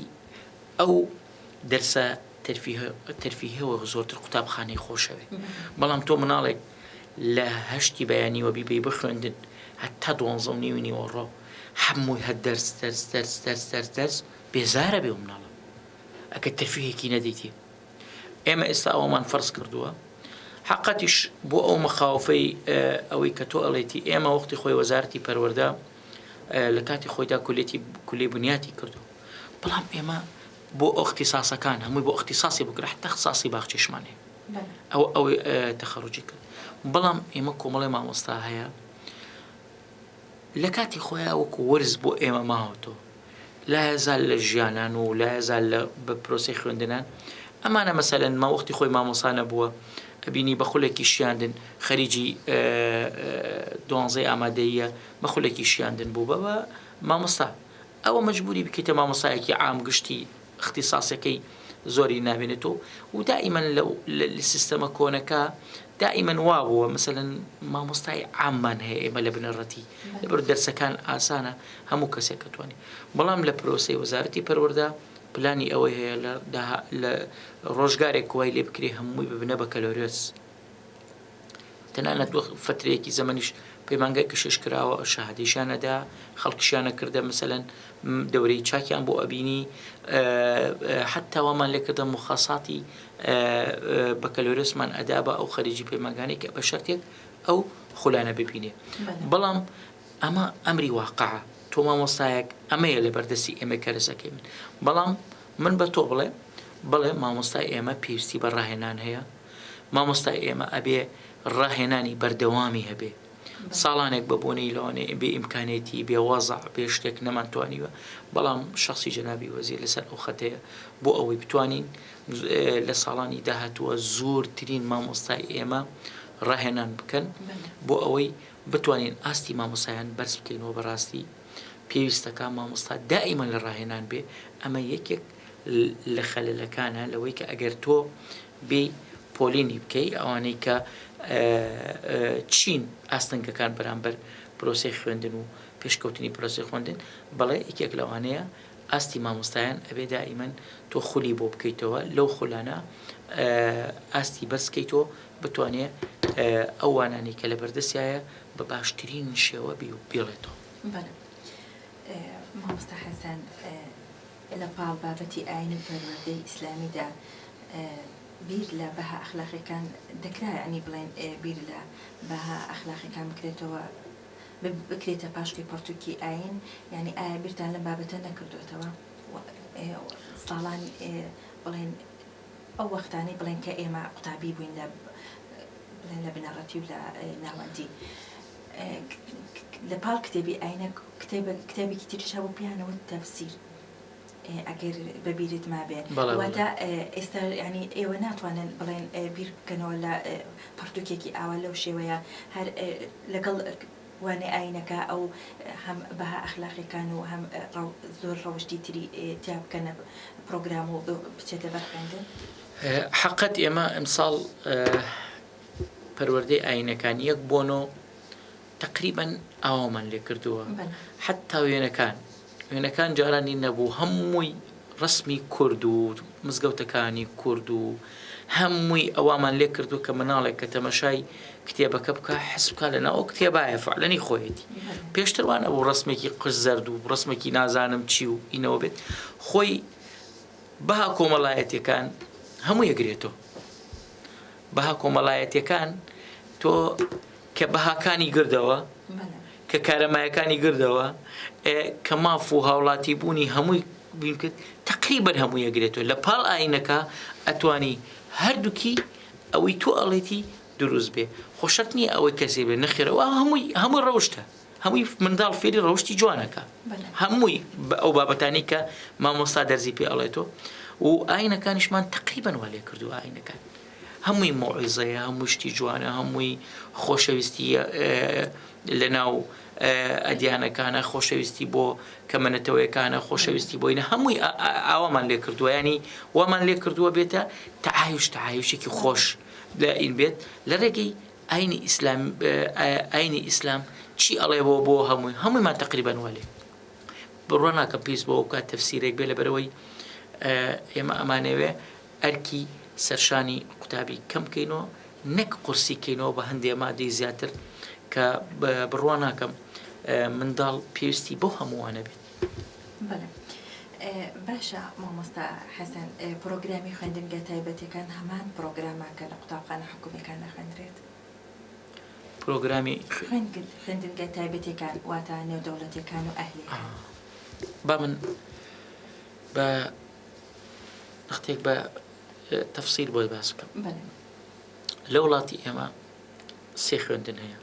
Speaker 1: ئەو دەرسە تەرفیهەوە زۆرتر قوتابخانەی خۆشەوێ بەڵام تۆ مناڵێک. لە هەشتی بەیانیوە بیبەی بۆ خوێندن هەتا دوانزە و نیوی نیوەڕۆ هەمووی هەر دەرس دەرس دەرس دەرس دەرس دەرس بێزارە بێ و مناڵە ئەگەر تەرفیهێکی نەدەیتێ ئێمە ئێستا ئەوەمان فەرز کردووە حقەتیش بۆ ئەو مەخاوفەی ئەوەی کە تۆ ئەڵێتی ئێمە وەختی خۆی وەزارەتی پەروەردە لە کاتی خۆیدا کولێتی کولی بنیاتی کردو بەڵام ئێمە بۆ ئەختیساسەکان هەمووی بۆ ئەختیساسی بکرا حتا اختصاصی باخچەشمان هەیە ئەو ئەوەی تەخەڕوجی کرد بەڵام ئێمە کۆمەڵی مامۆستا هەیە لە کاتی خۆیان وەکو وەرز بۆ ئێمە ماوەتەوە لایەزال لە ژیانان و لایەزال لە بە پرۆسەی خوێندنان ئەمانە مەسەلەن ما وەختی خۆی مامۆسا نەبووە ئەبینی بە خولێکی شیاندن خەریجی دوانزەی ئامادەیە بە خولێکی شیاندن بوو بە مامۆستا ئەوە مەجبوری بکەیتە مامۆسایەکی عام گشتی اختصاصەکەی زۆری نابێنێتەوە و دائیمەن لە سیستەمە کۆنەکە دائیمەن وابووە مەسەلەن مامۆستای عاممان هەیە ئێمە لە بنەڕەتی لەبەر دەرسەکان ئاسانە هەموو کەسێک ئەتوانێت بەڵام لە پرۆسەی وەزارەتی پەروەردە پلانی ئەوەی هەیە لە لە ڕۆژگارێک وای لێ بکرێ هەمووی ببنە بەکەلۆریۆس تەنانەت وەخت فەترەیەکی زەمەنیش پەیمانگای کەشێش کراوە شەهادەیشیان ئەدا خەڵکیشیان ئەکردە مەسەلەن دەورەی چاکیان بۆ ئەبینی حتا وامان لێکردە مخاساتی بەکەلۆریۆسمان ئەدا بە ئەو خەریجی پەیمانگانەی کە بە شەرتێک ئەو خولانە ببینێ بەڵام ئەمە ئەمری واقعە تۆ مامۆستایەک ئەمەیە لە بەردەستی ئێمە کەرەسەکەی من بەڵام من بە تۆ بڵێ بڵێ مامۆستای ئێمە پێویستی بە ڕاهێنان هەیە مامۆستای ئێمە ئەبێ ڕاهێنانی بەردەوامی هەبێ ساڵانێک بە بۆنەی لەوانەیە بێ ئیمکانێتی بێ وەزع بێ شتێک نەمانتوانیوە بەڵام شخصی جەنابی وەزیر لەسەر ئەو خەتەیە بۆ ئەوەی بتوانین لە ساڵانی داهاتووە زۆرترین مامۆستای ئێمە ڕاهێنان بکەن بۆ ئەوەی بتوانین ئاستی مامۆسایان بەرز بکەینەوە بەڕاستی پێویستەکە مامۆستا دائیمەن لە ڕاهێنان بێ ئەمە یەکێک لە خەلەلەکانە لەوەی کە ئەگەر تۆ بێی پۆلینی بکەی ئەوانەی کە چین ئاستەنگەکان بەرامبەر پرۆسەی خوێندن و پێشکەوتنی پرۆسەی خوێندن بەڵێ یەکێک لەوانەیە ئاستی مامۆستایان ئەبێ دائیمەن تۆ خولی بۆ بکەیتەوە لەو خولانە ئاستی بەرز کەیتەوە بتوانێ ئەو وانانەی کە لە بەردەستیایە بە باشترین شێوە بیڵێتەوە.
Speaker 2: بەڵێ مامۆستا حەسەن لە پاڵ بابەتی ئایین و پەروەردەی ئیسلامیدا بیر لە بەها ئەخلاقیەکان دەکرا یانی بڵێن بیر لە بەها ئەخلاقیەکان بکرێتەوە بکرێتە پاشکۆی پەڕتووکی ئایین یانی ئایا بیرتان لەم بابەتە نەکردۆتەوە ساڵان بڵێن ئەو وەختانەی بڵێن کە ئێمە قوتابی بووین لە بڵێن لە بنەڕەتی و لە ناوەندی لە پاڵ کتێبی ئاینە کتێبێکی تریش هەبوو پێیان ئەوت تەفسیر ئەگەر بە بیرت مابێ واتە ئێستا یانی ئێوە ناتوانن بڵێن بیر بکەنەوە لە پەڕتووکێکی ئاوا لەو شێوەیە هەر لەگەڵ وانەی ئاینەکە ئەو هەم بەها ئەخلاقیەکان و هەم زۆر ڕەوشتی تری تیا بکەنە پڕۆگرام و بچێتە بەر خوێندن؟
Speaker 1: حەقەت ئێمە ئەمساڵ پەروەردەی ئاینەکان یەک بۆنۆ تەقریبەن ئاوامان لێ کردووە حتا وێنەکان وێنەکان جارانی نەبوو هەمووی ڕسمی کورد و مزگەوتەکانی کورد و هەمووی ئەومان لێ کردو کە مناڵێک کە تەمەشای کتێبەکە بکە حس بکە لە ناو کتێبایە فعلەنی خۆیەتی پێشتر وان ئەبوو ڕسمێکی قژ زەرد و ڕسمێکی نازانم چی و ئینەوە بێت خۆی بەها کۆمەڵایەتەکان هەموو یەگرێتەوە بەها کۆمەڵایەتیەکان تۆ کە بەهاکانی گردەوە کە کارەمایەکانی گردەوە کە ماف و هاوڵاتی بوونی هەمووی بین کرد تقریبا هەموو یەگرێتەوە لە پاڵ ئاینەکە ئەتوانی هەردووکی ئەوەی تۆ ئەڵێتی دروست بێ خۆشت نییە ئەوەی کەسێ بێ نەخێرەوە هەمووی هەموو ڕەوشتە هەمووی منداڵ فێری ڕەوشتی جوانەکە هەمووی بە ئەو بابەتانی کە مامۆستا دەرزی پێ ئەڵێتەوە و ئاینەکانیشمان تقریبا وا لێ کردو ئاینەکان هەمووی مۆعیزەیە هەموو شتی جوانە هەمووی خۆشەویستی لە ناو ئەدیانەکانە خۆشەویستی بۆ کەمەنەتەوەیەکانە خۆشەویستی بۆینە هەمووی ئاوامان لێ کردووە ینی وامان لێ کردووە بێتە تعایش تعایشێکی خۆش لە ئین بێت لە ڕێگەی ئاینی ئیسلام ئاینی ئیسلام چی ئەڵێ بۆ بۆ هەمووی هەموویمان تقریبان والێ بڕوا ناکەم پێویست بەوە بکات تەفسیرێک بێ لەبەرەوەی ئێمە ئەمانەوێ ئەرکی سەرشانی قوتابی کەم بکەینەوە. نەک قورسی کەینەوە بە هەندێ مادەی زیاتر کە بڕوا ناکەم منداڵ پێویستی بەو هەمووانە بێت.
Speaker 2: بەڵێ باشە مامۆستا حەسەن پڕۆگرامی خوێندنگە تایبەتیەکان هەمان پڕۆگرامە کە لە قوتابخانە حکومیەکان دەخوێندرێت؟
Speaker 1: پرۆگرامی
Speaker 2: خوێندنگە تایبەتیەکان واتە نێودەوڵەتیەکان و ئەهلیەکان.
Speaker 1: با من بە نەختێک بە تەفسیل بۆت باس بکەم. لە وڵاتی ئێمە سێ خوێندن هەیە.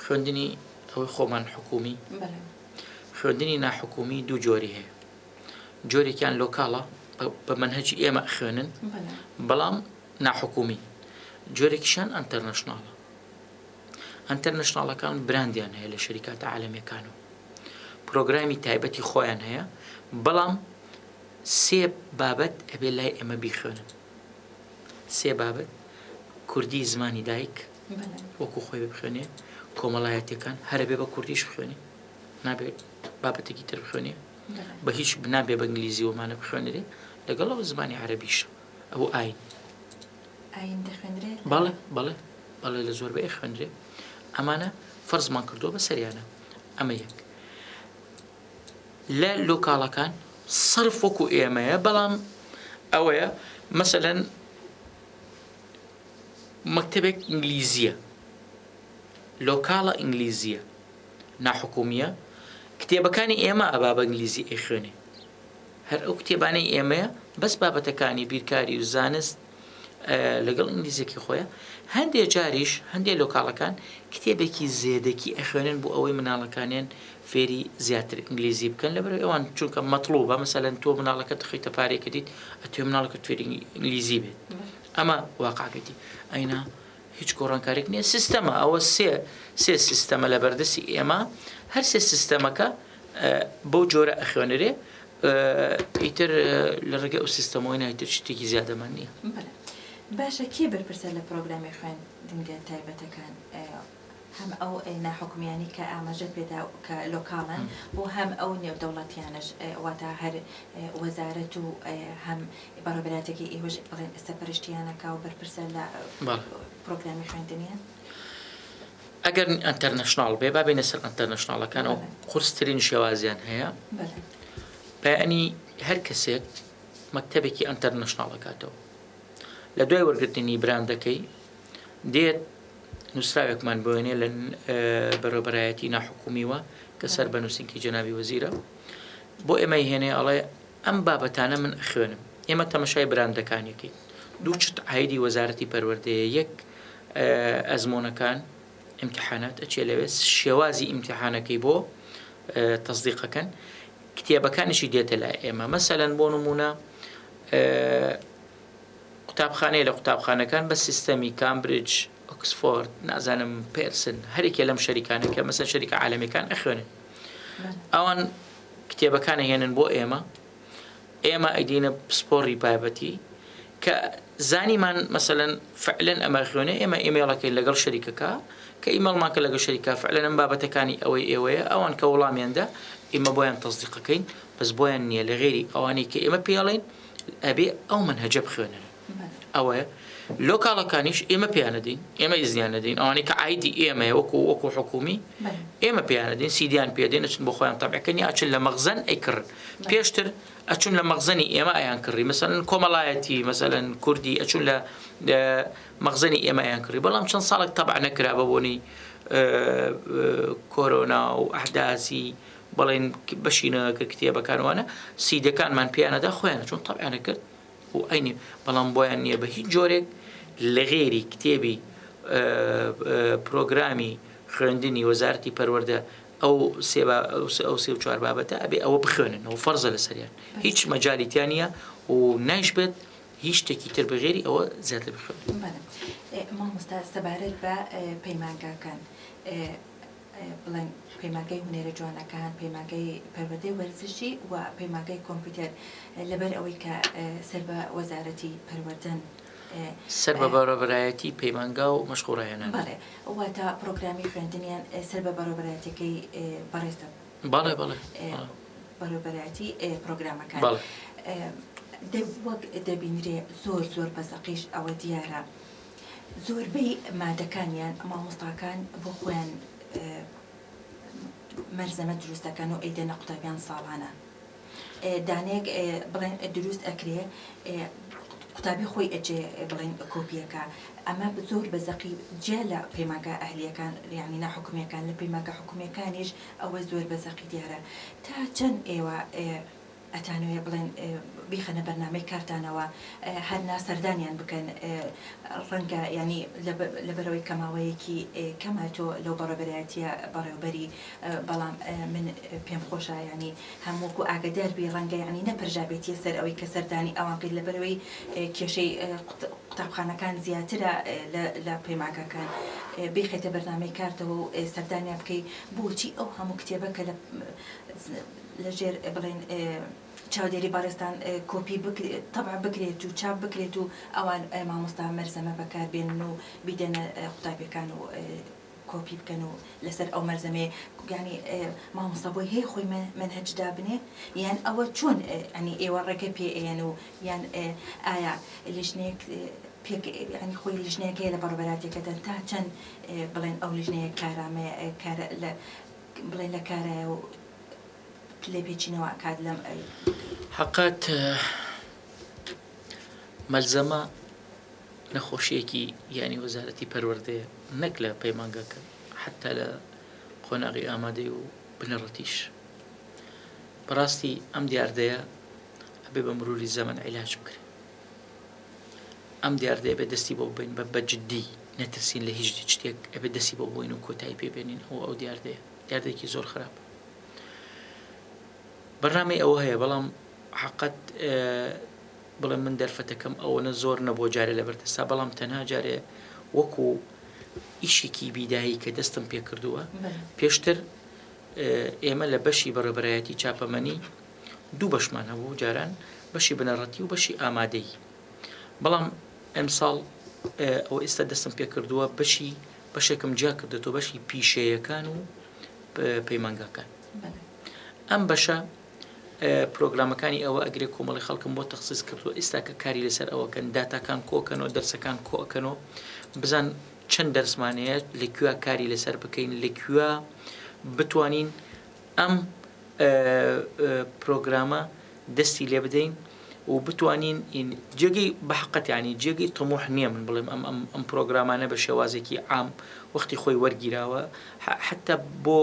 Speaker 1: خوێندنی ئەوەی خۆمان حکومی، خوێندنی ناحکومی دوو جۆری هەیە. جۆرێکیان لۆکاڵە بە مەنهەجی ئێمە ئەخوێنن بەڵام ناحکومی جۆرێکیشیان ئەنتەرنەشناڵە ئەنتەرنەشناڵەکان براندیان هەیە لە شەریکاتە عالەمیەکانەوە پرۆگرامی تایبەتی خۆیان هەیە بەڵام سێ بابەت ئەبێ لای ئێمە بیخوێنن سێ بابەت کوردی زمانی دایک وەکو خۆی بخوێنێ کۆمەڵایەتەکان هەرەبێ بە کوردیش بخوێنێ نابێت بابەتێکی تر بخوێنێ بە هیچ نابێ بە ئینگلیزی ومانە بخوێنرێ لەگەڵ ئەو زمانی عەرەبیش ئەو ئاین
Speaker 2: ئاین دەخوێندرێ
Speaker 1: بەڵێ بەڵێ بەڵێ لە زۆربەی خوێندرێ ئەمانە فەرزمان کردووە بە سەریانە ئەمە یەک لە لۆکاڵەکان سەرف وەکو ئێمەیە بەڵام ئەوەیە مەسەلەن مەکتەبێک ئینگلیزیە لۆکاڵە ئینگلیزیە ناحکومیە کتێبەکانی ئێمە ئەبا بە ئینگلیزی ئەیخوێنێ هەر ئەو کتێبانەی ئێمەیە بەس بابەتەکانی بیرکاری و زانست لەگەڵ ئینگلیزیەکی خۆیە هەندێ جاریش هەندێ لۆکاڵەکان کتێبێکی زێدەکی ئەخوێنن بۆ ئەوەی مناڵەکانیان فێری زیاتر ئینگلیزی بکەن لەبەر ئەوان چونکە مەطلوبە مەسەلەن تۆ مناڵەکە تخیتە پارێکە دیت ئەتوێ مناڵەکە فێری ئینگلیزی بێت ئەمە واقعەکەتی ئەینا هیچ گۆڕانکاریک نییە سیستەمە ئەوە سێ سێ سیستەمە لە بەردەستی ئێمە هەر سێ سیستەمەکە بەو جۆرە ئەخوێنرێ ئیتر لە ڕێگە ئەو سیستەمەوەی نایتر شتێکی زیادەمان نییە.
Speaker 2: باشە کێ بەرپرسە لە پرۆگرامی خوێندنگە تایبەتەکان هەم ئەو ناحکومیانی کە ئاماژەت پێدا کە لۆکاڵن و هەم ئەو نێودەوڵەتیانەش واتە هەر وەزارەت و هەم بەڕێوەبەرایەتیەکەی ئێوەش بڵێن سەرپەرشتیانەکا و بەرپرسە لە پرۆگرامی خوێندنیان؟
Speaker 1: ئەگەر ئەنتەرنەشناڵ بێ با بێینە سەر ئەنتەرنەشناڵەکان ئەو قورسترین شێوازیان هەیە بەیانی هەر کەسێک مەکتەبێکی ئەنتەرنەشناڵەکاتەوە لە دوای وەرگرتنی براندەکەی دێت نووسراوێکمان بۆێنێ لە بەڕێوەبەرایەتی ناحکومیوە کە سەر بە نووسینکی جەنابی وەزیرە بۆ ئێمەی هێنێ ئەڵێ ئەم بابەتانە من ئەخوێنم ئێمە تەمەشای براندەکانیەکەین دوو چت عایدی وەزارەتی پەروەردەیە یەک ئەزمۆنەکان ئیمتحانات ئەچێ لەوێ شێوازی ئیمتحانەکەی بۆ تەصدیقەکەن کتێبەکانیشی دێتە لای ئێمە مەسەلەن بۆ نمونە قوتابخانەیە لە قوتابخانەکان بە سیستەمی کامبریج ئۆکسفۆرد نازانم پێرسن هەرێکێ لەم شەریکانە کە مەسەن شەریکە عالەمیەکان ئەخوێنن ئەوان کتێبەکان ئەهێنن بۆ ئێمە ئێمە ئەیدینە پسپۆڕی پایبەتی کە زانیمان مەسەلەن فعلەن ئەمە خوێنێ ئێمە ئیمێڵەکەی لەگەڵ شەریکەکە کە ئیمێڵمان کە لەگەڵ شەریکە فعلەن ئەم بابەتەکانی ئەوەی ئێوەیە ئەوان کە وەڵامیاندا ئێمە بۆیان تەزدیقەکەین بەس بۆیان نییە لە غێری ئەوانەی کە ئێمە پێڵین ئەبێ ئەو مەنهەجە بخوێنن ئەوەیە لۆکاڵەکانیش ئێمە پێیانەدەین ئێمە ئیزنیان نەدەین ئەوانەی کە عایدی ئێمەیە وەکو وەکو حکومی ئێمە پێیانەدەین سیدیان پێدەین ئەچن بۆ خۆیان تەبعەکەن یا ئەچن لە مەخزەن ئەیکڕن پێشتر ئەچون لە مەخزەنی ئێمە ئەیان کڕی مەسەلەن کۆمەڵایەتی مەسەلەن کوردی ئەچون لە مەخزەنی ئێمە ئەیان کڕی بەڵام چەند ساڵێک تەبع نەکرا بە بۆنەی کۆرۆنا و ئەحداسی بەڵێن بەشی نەکرد کتێبەکان وانە سیدەکانمان پێیانەدا خۆیان چۆن تەبعیانە کرد و ئەینی بەڵام بۆیان نییە بە هیچ جۆرێک لە غێری کتێبی پرۆگرامی خوێندنی وەزارەتی پەروەردە ئەو سێ ئەو سێ و چوار بابەتە ئەبێ ئەوە بخوێنن و فەرزە لەسەریان هیچ مەجالی تیا نییە و نایش بێت هیچ شتێکی تر بغێری ئەوە زیاتر بخوێنن.
Speaker 2: مامۆستا سەبارەت بە پەیمانگاکان بڵێن پەیمانگای هونەرە جوانەکان، پەیمانگای پەروەردەی وەرزشی و پەیمانگای کۆمپیوتەر لەبەر ئەوەی کە سەر بە وەزارەتی پەروەردەن.
Speaker 1: سەر بە بەڕێوەبەرایەتی پەیمانگا و مەشق و ڕاهێنانن.
Speaker 2: بەڵێ واتە پڕۆگرامی خوێندنیان سەر بە بەڕێوەبەرایەتیەکەی بەڕێزتە.
Speaker 1: بەڵێ بەڵێ.
Speaker 2: بەڕێوەبەرایەتی پڕۆگرامەکان. بەڵێ. وەک دەبینرێ زۆر زۆر بە زەقیش ئەوە دیارە. زۆربەی مادەکانیان مامۆستاکان بۆ خۆیان مەلزەمە دروست دەکەن و ئەیدەنە قوتابیان ساڵانە دانەیەک بڵێن دروست ئەکرێ قوتابی خۆی ئەچێ بڵێن کۆپیەکە ئەمە زۆر بە زەقی جیا لە پەیمانگا ئەهلیەکان یعنی ناحکومیەکان لە پەیمانگا حکومیەکانیش ئەوە زۆر بە زەقی دیارە تا چەند ئێوە ئەتانەوێ بڵێن بیخەنە بەرنامەی کارتانەوە هەر نا سەردانیان بکەن ڕەنگە یانی لەبەرئەوەی کە ماوەیەکی کەمە تۆ لەو بەڕێوەبەرایەتیە بەڕێوەبەری بەڵام من پێم خۆشە یانی هەم وەکو ئاگەدار بی ڕەنگە یانی نەپەرژابێتیە سەر ئەوەی کە سەردانی ئەوان بکەیت لەبەرئەوەی کێشەی قوتابخانەکان زیاترە لە پەیمانگاکان بیخەیتە بەرنامەی کارتەوە و سەردانیان بکەی بۆچی ئەو هەموو کتێبە کە لە لە ژێر بڵێن چاودێری بەڕێزتان کۆپی تەبع بکرێت و چاپ بکرێت و ئەوان مامۆستا مەرزەمە بەکار بێنن و بیدەنە قوتابیەکان و کۆپی بکەن و لەسەر ئەو مەرزەمەیە یانی مامۆستا بۆی هەیە خۆی مەنهەج دابنێ یان ئەوە چۆن ینی ئێوە ڕێگە پێ ئەیەن و یان ئایا لیژنەیەک پێک ینی خۆی لیژنەیەک هەیە لە بەڕێوەبەرایەتیەکەتان تا چەند بڵێن ئەو لیژنەیە کارامەیە کارە لە بڵێن لە کارایە و لێپێچینەوە ئەکات لەم ئەی.
Speaker 1: حەقت مەلزەمە نەخۆشیەکی یانی وەزارەتی پەروەردەیە نەک لە پەیمانگاکە حتا لە قۆناغی ئامادەی و بنەڕەتیش بەڕاستی ئەم دیاردەیە ئەبێ بە مروری زەمەن عیلاج بکرێ ئەم دیاردەیە بێ دەستی بۆ ببەین بە بە جدی نەترسین لە هیچ شتێک ئەبێ دەستی بۆ بۆین و کۆتایی پێ بێنین ئەو ئەو دیاردەیە دیاردەیەکی زۆر خراپ بەرنامەی ئەوە هەیە بەڵام حقت بڵێ من دەرفەتەکەم ئەوەنە زۆر نەبووە جارێ لەبەر دەستا بەڵام تەنها جارێ وەکو ئیشێکی بیدایی کە دەستم پێکردووە پێشتر ئێمە لە بەشی بەڕێبەرایەتی چاپەمەنی دوو بەشمان هەبوو جاران بەشی بنەڕەتی و بەشی ئامادەی بەڵام ئەمساڵ ئەوە ئێستا دەستم پێکردووە بەشی بەشێکم جیا کردێتەوە بەشی پیشەیەکان و پەیمانگاکان ئەم بەشە پرۆگرامەکانی ئەوە ئەگرێ کۆمەڵی خەڵکم بۆ تەخسیس کردووە ئێستا کە کاری لەسەر ئەوەکەن داتاکان کۆکەنەوە دەرسەکان کۆئەکەنەوە بزان چەند دەرسمان هەیە لە کوێ کاری لەسەر بکەین لە کوێ بتوانین ئەم پرۆگرامە دەستی لێ بدەین و بتوانین جێگەی بە حقەت ینی جێگەی تموح نییە من بڵێم ئەم ئەم ئەم پرۆگرامانە بە شێوازێکی عام وەختی خۆی وەرگیراوە حتا بۆ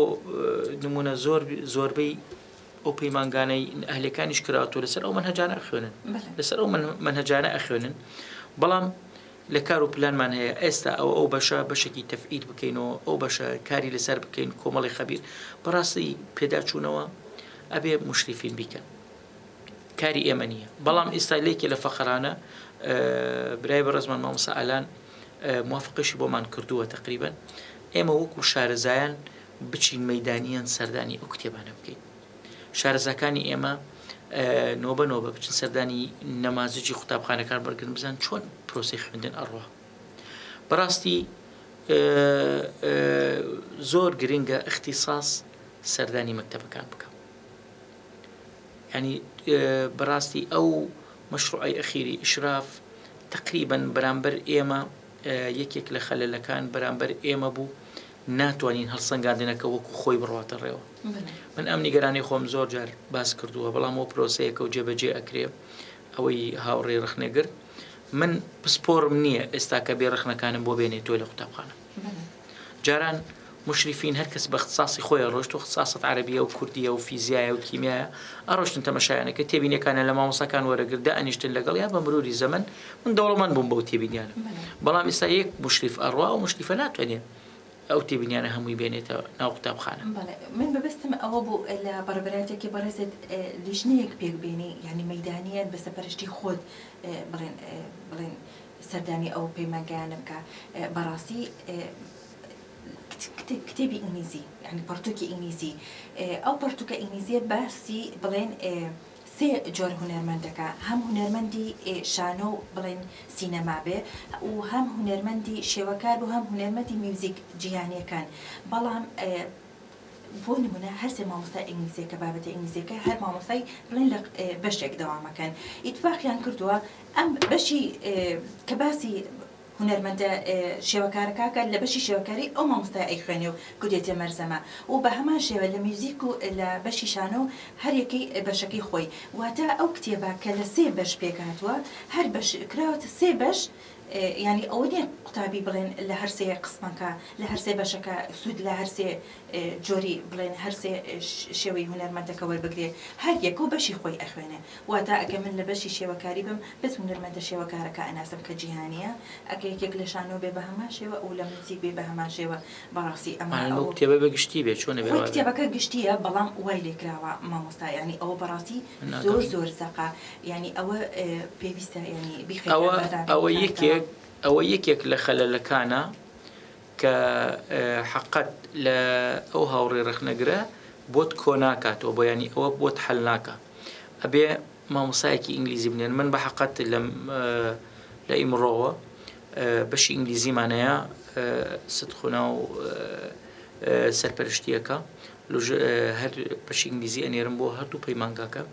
Speaker 1: نمونە زۆر زۆربەی ئەو پەیمانگانەی ئەهلەکانیش کراوەتەوە لەسەر ئەو مەنهەجانە ئەخوێنن لەسەر ئەو مەنهەجانە ئەخوێنن بەڵام لە کار و پلانمان هەیە ئێستا ئەو ئەو بەشە بەشێکی تەفعیل بکەین و ئەو بەشە کاری لەسەر بکەین کۆمەڵی خەبیر بەڕاستی پێداچوونەوە ئەبێ مشریفین بیکەن کاری ئێمە نییە بەڵام ئێستا لێکێ لە فەقەرانە برای بەڕێزمان مامۆستا ئالان موافقیشی بۆمان کردووە تقریبا ئێمە وەکو شارەزایان بچین مەیدانیان سەردانی ئەو کتێبانە بکەین شارەزاکانی ئێمە نۆبە نۆبە بچن سەردانی نەمازجی قوتابخانەکان بەرگن بزان چۆن پرۆسی خوێندن ئەڕوا بەڕاستی زۆر گرنگە اختصاص سەردانی مەکتەبەکان بکە ینی بەڕاستی ئەو مەشروعی ئەخیری ئیشراف تقریبا بەرامبەر ئێمە یەکێک لە خەلەلەکان بەرامبەر ئێمە بوو ناتوانین هەڵسەنگاندنەکە وەکو خۆی بڕواتە ڕێوە. من ئەم نیگەرانی خۆم زۆر جار باس کردووە بەڵام ئەو پرۆسەیەکە و جێبەجێ ئەکرێ ئەوەی هاوڕێی ڕخنەگر من پسپۆرم نییە ئێستا کە بێ ڕخنەکانم بۆ بێنێ تۆ لە قوتابخانە جاران مشریفین هەر کەس بە اختصاصی خۆی ڕۆشت و اختصاصت عەرەبیە و کوردیە و فیزیایە و کیمیایە ئەڕۆشتن تەمەشایانەکە تێبینیەکانیان لە مامۆستاکان وەرەگرت دائەنیشتن لەگەڵ یا بە مروری زەمەن من دەوڵەمەند بووم بەو تێبینیانە بەڵام ئێستا یەک مشریف ئەڕوا ئەو مشریفە ناتوانێ ئەو تێبینیانە هەمووی بێنێتە ناو قوتابخانە.
Speaker 2: بەڵێ من مەبەستم ئەوە بوو لە بەڕێوەبەرایەتیەکی بەڕێزت لیژنەیەک پێک بێنی یانی مەیدانیان بە سەپەرشتی خۆت بڵێن بڵێن سەردانی ئەو پەیمانگایانە بکە بەڕاستی کتێبی ئینگلیزی یانی پەڕتووکی ئینگلیزی ئەو پەڕتووکە ئینگلیزیە باسی بڵێن سێ جۆر هونەرمەند دەکا هەم هونەرمەندی شانۆ و بڵێن سینەما بێ و هەم هونەرمەندی شێوەکار و هەم هونەرمەندی میوزیک جیهانیەکان بەڵام بۆ نمونە هەرسێ مامۆستای ئینگلیزیەکە بابەتە ئینگلیزیەکە هەر مامۆستای بڵێن لە بەشێک دەوامەکەن ئیتفاقیان کردووە ئەم بەشی کە باسی. هونەرمەندە شێوەکارەکە کە لە بەشی شێوەکاری ئەو مامۆستایە ئەیخوێنێ و کردێتیە مەرزەمە و بە هەمان شێوە لە میوزیک و لە بەشی شانۆ هەر یەکەی بەشەکەی خۆی واتە ئەو کتێبە کە لە سێ بەش پێکهاتووە هەر بەش کراوەتە سێ بەش یانی ئەوە نیە قوتابی بڵێن لە هەر سێ قسمەکە لە هەر سێ بەشەکە سوود لە هەر سێ جۆری بڵێن هەر سێ شێوەی هونەرمەندەکە وەربگرێ هەر یەکەو بەشی خۆی ئەخوێنێ واتە ئەگەر من لە بەشی شێوەکاری بم بەس هونەرمەندە شێوەکارەکە ئەناسم کە جیهانیە ئەگەر یەکێک لە شانۆ بێ بە هەمان شێوە و لە موزیک بێ بە هەمان شێوە بەڕاستی ئەمە
Speaker 1: ئەو ئەو کتێبە بە گشتی بێ چۆنە بێ
Speaker 2: خۆی کتێبەکە گشتیە بەڵام وای لێ کراوە مامۆستا یانی ئەوە بەڕاستی زۆر زۆر زەقە یانی ئەوە پێویستە یانی بیخەیتە
Speaker 1: ئەوە
Speaker 2: بەرنامەی
Speaker 1: ئەوە
Speaker 2: کارتەوە.
Speaker 1: یەکێک ئەوە یەکێک لە خەلەلەکانە کە حەقت لە ئەو هاوڕێ ڕەخنەگرە بۆت کۆ ناکاتەوە بۆ یانی ئەوە بۆت حەل ناکا ئەبێ مامۆسایەکی ئینگلیزی بنێن من بە حەقت لەم لە ئیمڕۆوە بەشی ئینگلیزیمان هەیە ست خونا و سەرپەرشتیەکە هەر بەشی ئینگلیزی ئەنێرم بۆ هەردوو پەیمانگاکە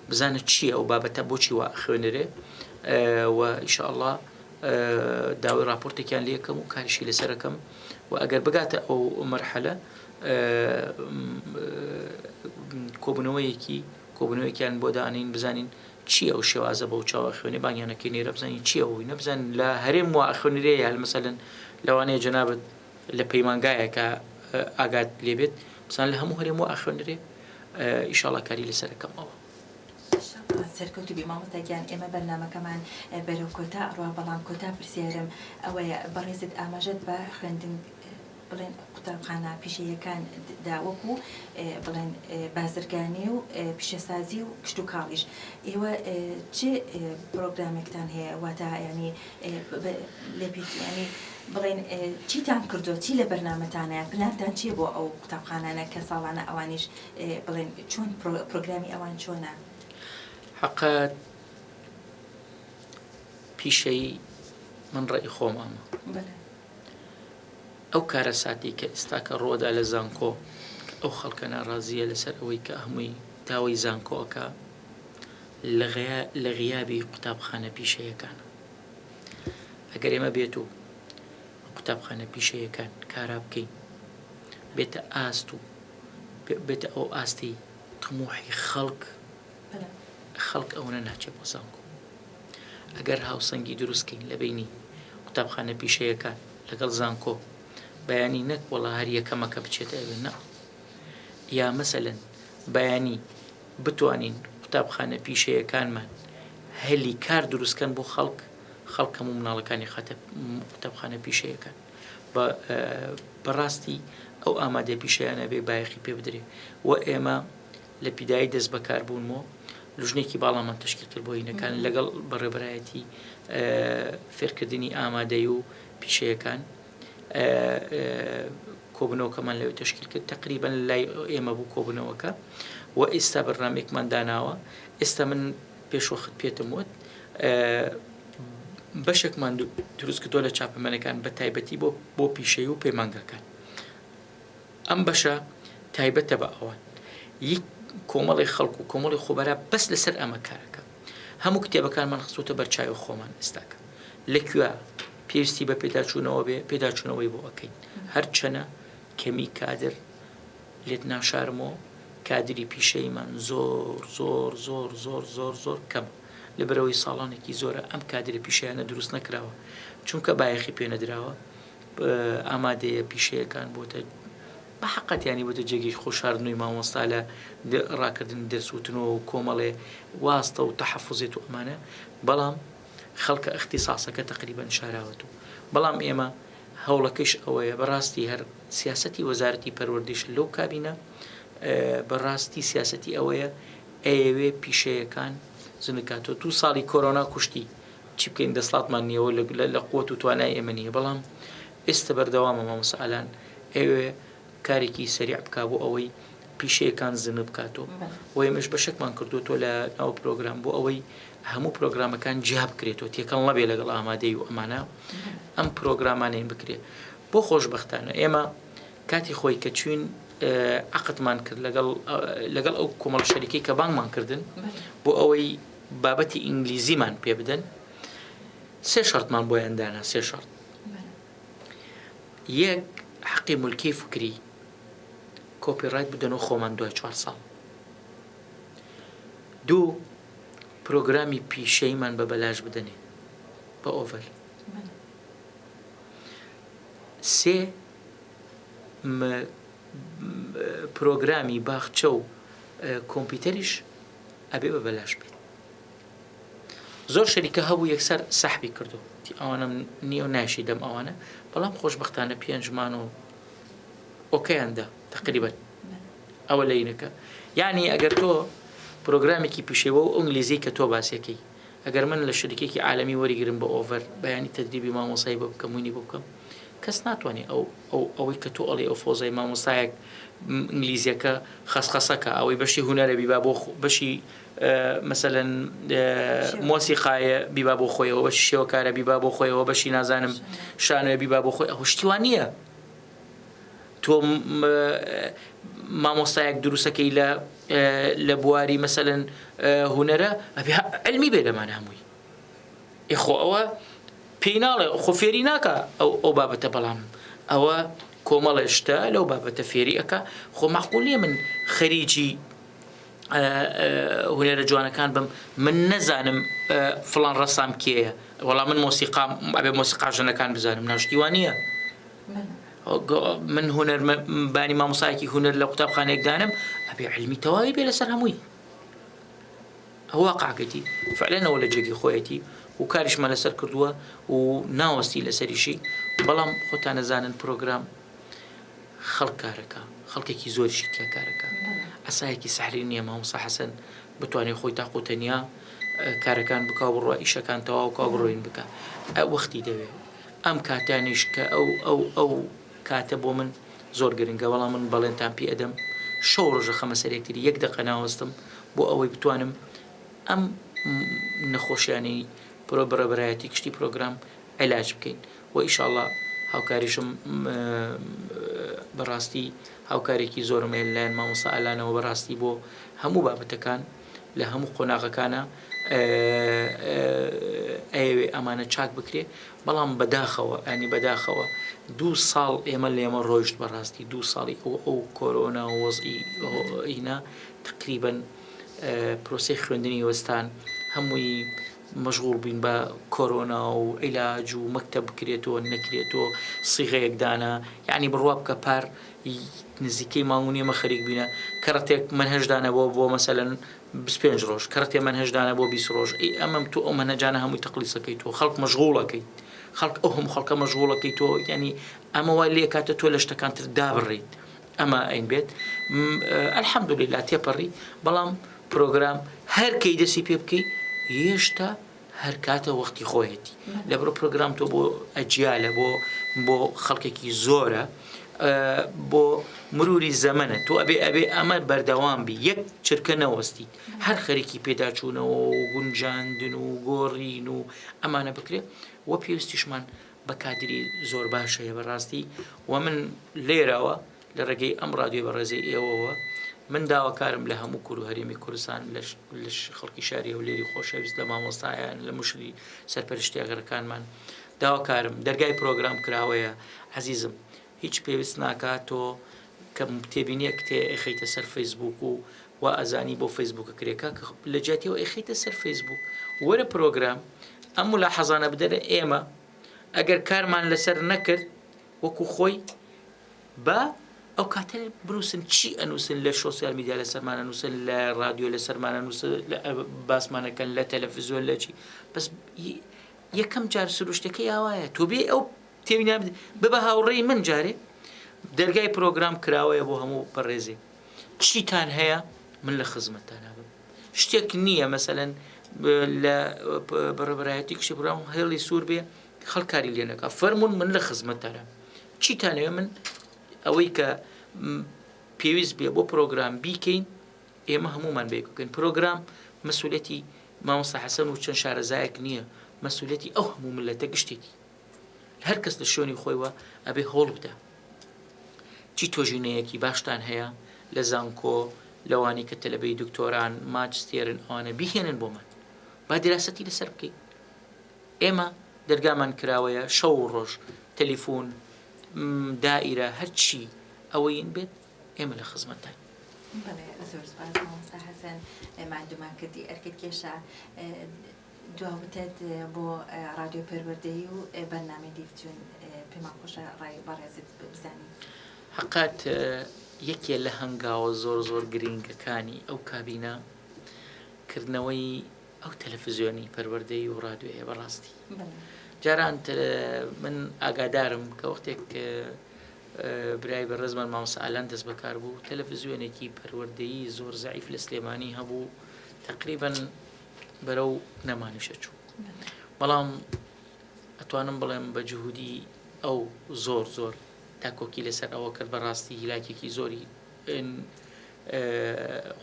Speaker 1: بزانە چییە ئەو بابەتە بۆچی وا خوێنرێ و ئیشاءاللە داوای راپۆرتێکیان لێکەم و کاریشی لەسەرەکەم و ئەگەر بگاتە ئەو مەرحەلە کۆبوونەوەیەکی کۆبوونەوەیەکیان بۆ دانین بزانین چی ئەو شێوازە بەو چاوە خوێنێ بانگیانەکەی نێرە بزانین چی ئەو نەبزان لە هەرێم وا ئەخوێنرێ یا مەسەلەن لەوانەیە جەنابت لە پەیمانگایەکە ئاگات لێبێت بزان لە هەموو هەرێم وا ئەخوێنرێ ئیشاڵا کاری لەسەرەکەم ئەوە.
Speaker 2: سەرکەوتوو بی مامۆستا گیان ئێمە بەرنامەکەمان بەرەو کۆتا ئەڕوا بەڵام کۆتا پرسیارم ئەوەیە بەڕێزت ئاماژەت بە خوێندن بڵێن قوتابخانە پیشەییەکان دا وەکو بڵێن بازرگانی و پیشەسازی و کشتوکاڵیش ئێوە چ پرۆگرامێکتان هەیە واتە یانی لێپێچ یانی بڵێن چیتان کردووە چی لە بەرنامەتانە پلانتان چییە بۆ ئەو قوتابخانانە کە ساڵانە ئەوانیش بڵێن چۆن پرۆگرامی ئەوان چۆنە؟
Speaker 1: حەقە پیشەیی من ڕەئی خۆم ئەمە.
Speaker 2: بەلێ.
Speaker 1: ئەو کارەساتەی کە ئێستاکە ڕووەدا لە زانکۆ کە ئەو خەڵکە ناڕازییە لەسەر ئەوەی کە هەمووی داوای زانکۆ ئەکا لە غیابی قوتابخانە پیشەیەکانە. ئەگەر ئێمە بێت و قوتابخانە پیشەیەکان کارا بکەین بێتە ئاست و بێتە ئەو ئاستی تموحی خەڵک خەڵک ئەوەنە ناچێت بۆ زانکۆ. ئەگەر هاوسەنگی دروست کەین لە بەینی قوتابخانە پیشەیەکان لەگەڵ زانکۆ بەیانی نەک وەڵا هەر یەکەمەکە بچێتە ئەوێ نا یا مەسەلەن بەیانی بتوانین قوتابخانە پیشەیەکانمان هەلی کار دروستکەن بۆ خەڵک خەڵک هەموو مناڵەکانی خاتە قوتابخانە پیشەیەکان بەڕاستی ئەو ئامادە پیشەیانە بێ بایەخی پێ بدرێ و ئێمە لە پیدایی دەست بەکار بوونمەوە لوژنێکی باڵامان تەشکیل کرد بۆ هینەکان لەگەڵ بەڕێوەبەرایەتی فێرکردنی ئامادەی و پیشەیەکان کۆبنەوەکەمان لەوێ تەشکیل کرد تقریبا لای ئێمە بوو کۆبنەوەکە و ئێستا بەرنمێکمان داناوە ئێستا من پێشوەخت پێتم وت بەشێکمان دروست کردووە لە چاپەمەنەکان بە تایبەتی بۆ بۆ پیشەی و پەیمانگاکان ئەم بەشە تایبەتە بە ئەوان. ی کۆمەڵی خەڵک و کۆمەڵی خۆبەرا بەس لەسەر ئەمە کارەکە. هەموو کتێبەکانمان خستووتە بەر چاوی خۆمان ئێستاکە. لە کوێ پێویستی بە پێداچوونەوە بێ پێداچوونەوەی بۆ ئەکەین. هەرچەنە کەمی کادر لێت ناشارمەوە کادری پیشەییمان زۆر زۆر زۆر زۆر زۆر زۆر کەمە. لەبەرئەوەی ساڵانێکی زۆرە ئەم کادرە پیشەیانە دروست نەکراوە. چونکە بایەخی پێ نەدراوە. ئامادەیە پیشەیەکان بۆتە بە حەقەت یانی بۆتە جێگەی خۆشاردنەوەی مامۆستا لە ڕاکردنی دەرس وتنەوە و کۆمەڵێ واستە و تەحەفوزێت و ئەمانە بەڵام خەڵکە ئیختیساسەکە تەقریبەن شاراوەتەوە بەڵام ئێمە هەوڵەکەیش ئەوەیە بەڕاستی هەر سیاسەتی وەزارەتی پەروەردەیش لەو کابینە بەڕاستی سیاسەتی ئەوەیە ئەیەوێ پیشەیەکان زنکاتەوە دوو ساڵی کۆرۆنا کوشتی چی بکەین دەسڵاتمان نییە و لە قوت و توانای ئێمە نییە بەڵام ئێستە بەردەوامە مامۆستا ئالان ئەوێ کارێکی سەریع بک بۆ ئەوەی پیشەیەکان زنە بکاتەوە و ئێمەش بەشێکمان کردووە لە ناو پرۆگرام بۆ ئەوەی هەموو پرۆگرامەکان جیا بکرێتەوە تێکەڵ نەبێ لەگەڵ ئامادەی و ئەمانە ئەم پرۆگرامانەین بکرێ بۆ خۆشببختانە ئێمە کاتی خۆی کە چوین عقدمان کرد لەگەڵ لەگەڵ ئەو کۆمەڵ شەریکەی کە بانگمان کردن بۆ ئەوەی بابەتی ئینگلیزیمان پێ بدەن. سێ شەرتمان بۆیان دانا سێ شەرت یەک حەقی مولکی فکری copyright بدەنەوە خۆمان دوای چوار ساڵ دوو پرۆگرامی پیشەیمان بە بەلاش بدەنێ بە ئۆڤەر سێ پرۆگرامی باخچە و کۆمپیوتەریش ئەبێ بە بەلاش بێت زۆر شەریکە هەبوو یەکسەر سەحبی کردو تی ئەوانم نییە و ناشی دەم ئەوانە بەڵام خۆشببختانە پێنجمان و ئۆکەیان دا تقریبا ئەوە لەینەکە یعنی ئەگەر تۆ پرۆگرامێکی پیشەوە و ئینگلیزی کە تۆ باسیەکەی ئەگەر من لە شەریکێکی عالەمی وەریگرم بە ئۆڤەر بەیانی تەدریبی مامۆسای بۆ بکەم وینی بۆ بکەم کەس ناتوانێت ئەو ئەو ئەوەی کە تۆ ئەڵێ ئەو فۆزای مامۆستایەک ئینگلیزیەکە خەسخەسەکە ئەوەی بەشی هونەرە بیبا بۆ بەشی مەسەلەن مۆسیقایە بیبا بۆ خۆیەوە بەشی شێوەکارە بیبا بۆ خۆیەوە بەشی نازانم شانۆیە بیبا بۆ خۆی ئەو شتیوان نییە تۆ مامۆستایەک دروستەکەی لە لە بواری مەسەلەن هونەرە ئەبێ علمی بێ لەمانە هەمووی ئێ خۆ ئەوە پێی ناڵێ خۆ فێری ناکا ئەو ئەو بابەتە بەڵام ئەوە کۆمەڵێ شتە لەو بابەتە فێری ئەکا خۆ مەعقول نییە من خەریکی هونەرە جوانەکان بم من نەزانم فڵان ڕەسام کێیە وەڵام من مۆسیقام ئەبێ مۆسیقا ژەنەکان بزانم ناشتی وان نییە من هونەر بانی مامۆسایەکی هونەر لە قوتابخانەیەک دانم ئەبێ علمی تەواوی بێ لەسەر هەمووی ئەوە واقعەکەتی فعلەن ئەوە لە جێگەی خۆیەتی و کاریشمان لەسەر کردووە و ناوەستی لەسەریشی بەڵام خۆتان نەزانن پرۆگرام خەڵک کارەکە خەڵکێکی زۆریشی تیا کارەکە ئەسایەکی سەحری نییە مامۆستا حەسەن بتوانێت خۆی تاق و تەنیا کارەکان بکا و بڕوا ئیشەکان تەواو کا بڕۆین بکە وەختی دەوێت ئەم کاتانیش کە ئەو ئەو ئەو کاتە بۆ من زۆر گرنگە بەڵام من بەڵێنتان پێ ئەدەم شەو ڕۆژە خەمە سەر یەکتری یەک دەقە ناوەستم بۆ ئەوەی بتوانم ئەم نەخۆشیانەی پرۆ بەڕێبەرایەتی گشتی پرۆگرام عیلاج بکەین و ئیشاڵا هاوکاریشم بەڕاستی هاوکارێکی زۆرم هەیە لەلایەن مامۆستا ئالانەوە بەڕاستی بۆ هەموو بابەتەکان لە هەموو قۆناغەکانە ئەیەوێ ئەمانە چاک بکرێ بەڵام بەداخەوە ئەنی بەداخەوە دوو ساڵ ئێمە لێمە ڕۆیشت بەڕاستی دوو ساڵی ئەو ئەو کۆرۆنا و وەزعی ئینا تقریبەن پرۆسەی خوێندنی وەستان هەمووی مەشغوڵ بووین بە کۆرۆنا و عیلاج و مەکتەب بکرێتەوە نەکرێتەوە سیغەیەک دانا یعنی بڕوا بکە پار نزیکەی مانگ و نیمە خەریک بینە کەڕەتێک مەنهەج دانە بۆ بۆ مەسەلەن 25 ڕۆژ کەڕەتێ مەنهەج دانە بۆ 20 ڕۆژ ئەی ئەمەم تۆ ئەو مەنهەجانە هەمووی تەقلیسەکەی تۆ خەڵک مەشغوڵەکەیت خەڵک ئەو هەموو خەڵکە مەشغوڵەکەی تۆ یعنی ئەمە وای لێکاتە تۆ لە شتەکان تر دابڕیت ئەمە ئەین بێت الحمدللە تێپەڕی بەڵام پرۆگرام هەر کەی دەسی پێ بکەی هێشتا هەر کاتە وەختی خۆیەتی لەبەر پرۆگرام تۆ بۆ ئەجیالە بۆ بۆ خەڵکێکی زۆرە بۆ مروری زەمەنە تۆ ئەبێ ئەبێ ئەمە بەردەوام بی یەک چرکە نەوەستیت هەر خەریکی پێداچوونەوە و گونجاندن و گۆڕین و ئەمانە بکرێت وە پێویستیشمان بە کادری زۆر باش هەیە بەڕاستی و من لێرەوە لە ڕێگەی ئەم ڕادیۆی بەڕێزەی ئێوەوە من داواکارم لە هەموو کورد و هەرێمی کوردستان لە خەڵکی شاری هەولێری خۆشەویست لە مامۆستایان لە مشری سەرپەرشتیاگەرەکانمان داواکارم دەرگای پرۆگرام کراوەیە عزیزم هیچ پێویست ناکات تۆ کە تێبینیەک تێ ئەخەیتە سەر فەیسبوک و وا ئەزانی بۆ فەیسبوکە کرێکە کە لە جیاتیەوە ئەخەیتە سەر فەیسبوک وەرە پرۆگرام ئەم ملاحەزانە بدەرە ئێمە ئەگەر کارمان لەسەر نەکرد وەکو خۆی بە ئەو کاتە بنووسن چی ئەنووسن لە شۆسیال میدیا لەسەرمان ئەنووسن لە رادیۆ لەسەرمان ئەنووسن لە باسمانەکەن لە تەلەفزیۆن لە چی بەس یەکەم جار سروشتەکەی ئاوایە تۆ بێ ئەو تێبینی ببە هاوڕێی من جارێ دەرگای پرۆگرام کراوەیە بۆ هەموو بەڕێزێ چیتان هەیە من لە خزمەتتان بم شتێک نییە مەسەلەن لە بەڕێبەرایەتی کشتی پرۆگرام هێڵی سوور بێ خەڵک کاری لێ نەکا فەرمونون من لە خزمەتتانم چیتانەوێ من ئەوەی کە پێویست بێ بۆ پرۆگرام بیکەین ئێمە هەمومان بێک بکەین پرۆگرام مەسوولەتی مامۆستا حەسەن و چەند شارەزایەک نییە مەسوولەتی ئەو هەموو ملەتە گشتێتی هەر کەس لە شوێنی خۆیوە ئەبێ هەوڵ بدا. چی تۆژینەیەکی باشتان هەیە لە زانکۆ لەوانی کە تەلەبەی دکتۆران ماجستێرن ئەوانە بیهێنن بۆمان با دیراسەتی لەسەر بکەین ئێمە. دەرگامان کراوەیە شەو و ڕۆژ تەلیفون دائیرە هەرچی ئەوەین بێت ئێمە لە خزمەتداین.
Speaker 2: بەڵێ زۆر سوپاس مامۆستا حەسەن ماندوومان کردی ئەرکت کێشا دوا وتەت بۆ ڕادیۆ پەروەردەیی و بەرنامەی دیڤچون پێمان خۆشە ڕای بەڕێزت بزانین.
Speaker 1: حەقت یەکێ لە هەنگاوە زۆر زۆر گرینگەکانی ئەو کابینە کردنەوەی ئەو تەلەفزیۆنی پەروەردەی و ڕادیۆیە بەڕاستی جاران من ئاگادارم کە وەختێک برای بەڕێزمان مامۆستا ئالان دەست بەکار بوو تەلەفزیۆنێکی پەروەردەیی زۆر زەعیف لە سلێمانی هەبوو تقریبن بەرەو نەمانیشە چوو بەڵام ئەتوانم بڵێم بە جهودی ئەو زۆر زۆر داکۆکی لەسەر ئەوە کرد بەڕاستی هیلاکێکی زۆری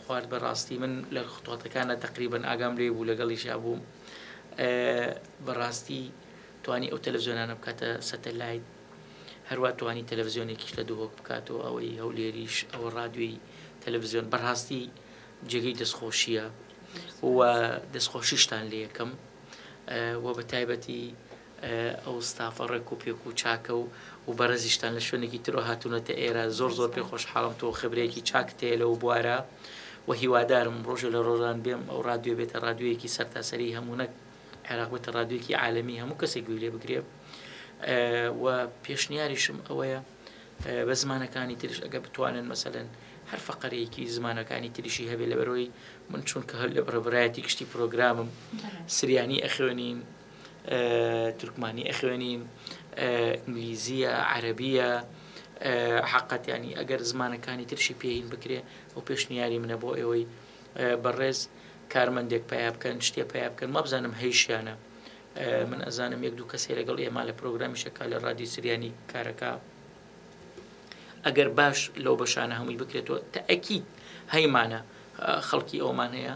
Speaker 1: خوارد بەڕاستی من لە خطواتەکانە تقریبن ئاگام لێ بوو لەگەڵیشا بووم بەڕاستی توانی ئەو تەلەڤزیۆنانە بکاتە سەتەلایت هەروا توانی تەلەڤزیۆنێکیش لە دهۆک بکاتەوە ئەوەی هەولێریش ئەوە ڕادیۆی تەلەڤزیۆن بەڕاستی جێگەی دەستخۆشیە و دەستخۆشیشتان لێ یەکەم و بە تایبەتی ئەو ستافە ڕێک و پێک و چاکە و و بەڕێزیشتان لە شوێنێکی ترۆ هاتوونەتە ئێرە زۆر زۆر پێ خۆشحاڵم تۆ خبرێکی چاکت هەیە لەو بوارە و هیوادارم ڕۆژێ لە ڕۆژان بێم ئەو ڕادیۆ بێتە ڕادیۆیەکی سەرتاسەری هەموو نەک عێراق بێتە ڕادیۆیەکی عالەمی هەموو کەسێک گوێی لێ بگرێ و پێشنیاریشم ئەوەیە بە زمانەکانی تریش ئەگە بتوانن مەسەلەن هەر فەقەرەیەکی زمانەکانی تریشی هەبێ لەبەرەوەی من چونکە هەر لە بەڕێوەبەرایەتی گشتی پرۆگرامم سریانی ئەخوێنین تورکمانی ئەخوێنین ئینگلیزیە عەرەبیە حقەت ینی ئەگەر زمانەکانی ترشی پێهین بکرێ ئەو پێشنیاری منە بۆ ئێوەی بەڕێز کارمەندێک پیا بکەن شتێ پیا بکەن مابزانم هەیشیانە من ئەزانم یەک دوو کەسێ لەگەڵ ئێمە لە پرۆگرامی شەکا لە ڕادیو سریانی کارەکە ئەگەر باش لەو بەشانە هەمووی بکرێتەوە تەئکید هەیمانە خەڵکی ئەومان هەیە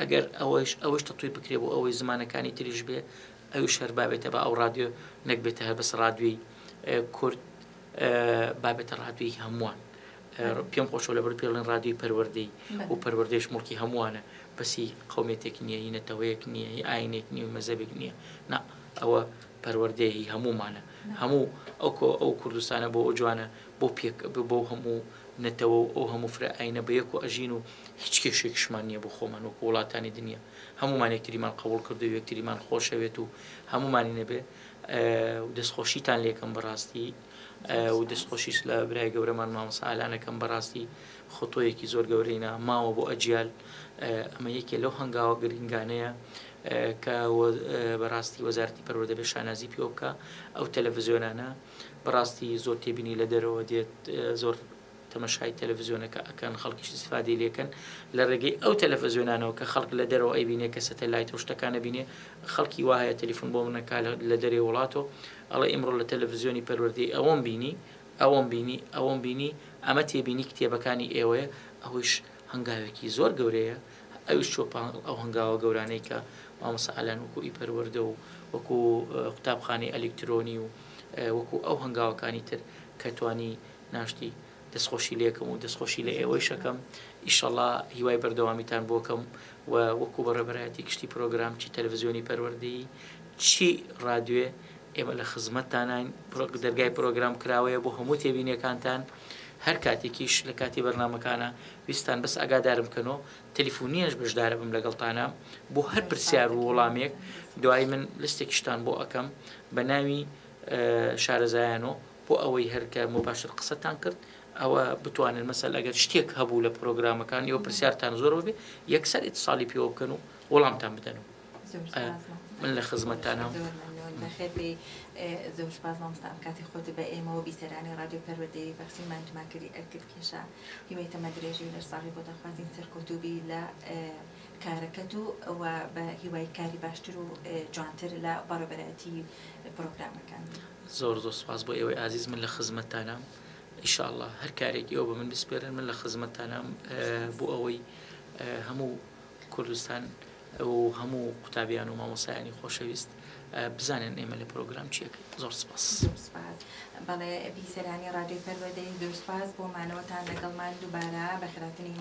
Speaker 1: ئەگەر ئەوەش ئەوەش تەتویر بکرێ بۆ ئەوەی زمانەکانی تریش بێ ئەویش هەر بابێتە بە ئەو ڕادیۆ نەک بێتە هەر بەس ڕادیۆی کورد بابێتە ڕادیۆی هەمووان پێم خۆشە لەبەر پێڵێن ڕادیۆی پەروەردەی و پەروەردەیش موڵکی هەمووانە بەسی قومێتێک نییە هی نەتەوەیەک نییە هی ئاینێک نییە و مەزەبێک نییە نا ئەوە پەروەردەیە هی هەموومانە هەموو ئەو کۆ ئەو کوردستانە بۆ ئەو جوانە بۆ پێک بۆ هەموو نەتەوە و ئەو هەموو فرە ئاینە بە یەک و ئەژین و هیچ کێشێکشمان نییە بۆ خۆمان وەکو وڵاتانی دنیا هەمومان یەکتریمان قبوڵ کردو یەکتریمان خۆشەوێت و هەمومانی نەبێ و دەستخۆشیتان لێکەم بەڕاستی و دەستخۆشیش لە برای گەورەمان مامۆستا ئالان ئەکەم بەڕاستی خۆتۆیەکی زۆر گەورەی نا ماوە بۆ ئەجیال ئەمە یەکێ لەو هەنگاوە گرنگانەیە کە بەڕاستی وەزارەتی پەروەردە بێ شانازی پێوە بکە ئەو تەلەڤزیۆنانە بەڕاستی زۆر تێبینی لە دەرەوە دێت زۆر تەمەشای تەلەفزیۆنەکە ئەکەن خەڵکیش ئیسفادەی لێکەن لە ڕێگەی ئەو تەلەفزیۆنانەوە کە خەڵک لە دەرەوە ئەیبینێ کە سەتەلایت و شتەکان ئەبینێ خەڵکی وا هەیە تەلیفۆن بۆ من ئەکا لە دەرێ وڵاتۆ ئەڵێ ئیمڕۆ لە تەلەفزیۆنی پەروەردەی ئەوەم بینی ئەوەم بینی ئەوەم بینی ئەمە تێبینی کتێبەکانی ئێوەیە ئەوەیش هەنگاوێکی زۆر گەورەیە ئەویش چوە پاڵ ئەو هەنگاوە گەورانەی کە مامۆستا ئالان وەکو ئی پەروەردە و وەکو قوتابخانەی ئەلیکترۆنی و وەکو ئەو هەنگاوەکانی تر کە توانی ناشتی دەستخۆشی لێکەم و دەستخۆشی لە ئێوەیش ئەکەم ئیشەڵا هیوای بەردەوامیتان بۆکەم و وەکو بەڕێبەرایەتی گشتی پرۆگرام چی تەلەڤزیۆنی پەروەردەیی چی ڕادوێ ئێمە لە خزمەتتانین دەرگای پرۆگرام کراوەیە بۆ هەموو تێبینیەکانتان هەر کاتێکیش لە کاتی بەرنامەکانە ویستان بەس ئاگادارم بکەنەوە تەلیفۆنیش بەشدارە بم لەگەڵتانە بۆ هەر پرسیار و وەڵامێک دوای من لستێکیشتان بۆ ئەکەم بە ناوی شارەزایان و بۆ ئەوەی هەر کە موباشر قسەتان کرد ئەوە بتوانن مەسەل ئەگەر شتێک هەبوو لە پرۆگرامەکان ئێوە پرسیارتان زۆر بێ یەکسەر ئیتساڵی پێوە بکەن و وەڵامتان بدەنەوە من لە خزمەتتانم.
Speaker 2: زۆر مەمنون بەخێر بێی. زۆر سوپاس مامۆستا ئەم کاتی خۆت بە ئێمە و بیسەرانی ڕادیۆ پەروەردەیی بەخشی ماندوومان کردی ئەرکت کێشا هیوای تەمەن درێژی و لەشساغی بۆ دەخوازین سەرکەوتوو بی لە کارەکەت و و بە هیوای کاری باشتر و جوانتر لە بەڕێوەبەرایەتی پرۆگرامەکان.
Speaker 1: زۆر زۆر سوپاس بۆ ئێوەی ئازیز من لە خزمەتتانام ئیشاڵڵا هەر کارێک ئێوە بە من بسپێرن من لە خزمەتتانام بۆ ئەوەی هەموو کوردستان و هەموو قوتابیان و مامۆسایانی خۆشەویست. بزانن ئێمە لە پرۆگرام چیەکەین. زۆر سپاس.
Speaker 2: زۆر سپاس. بەڵێ بیسەرانی ڕادیۆی پەروەردەی زۆر سپاس بۆ مانەوەتان لەگەڵمان دووبارە بەخێرهاتنی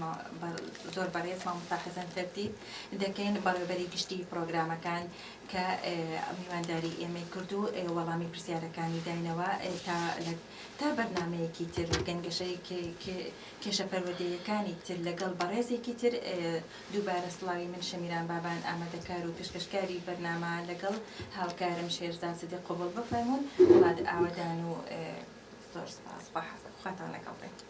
Speaker 2: زۆر بەڕێز مامۆستا حەسەن سەرتیپ دەکەین بەڕێوەبەری گشتی پڕۆگرامەکان کە میوانداری ئێمەی کرد و وەڵامی پرسیارەکانی داینەوە تا تا بەرنامەیەکی تر گەنگەشەی کێشە پەروەردەییەکانی تر لەگەڵ بەڕێزێکی تر دووبارە سڵاوی من شەمیران بابان ئامادەکار و پێشکەشکاری بەرنامە لەگەڵ هاوکارم شێرزاد سدیق قبوڵ بفەرموون وڵات ئاوەدان و زۆر سپاس خواتان لەگەڵ بێت.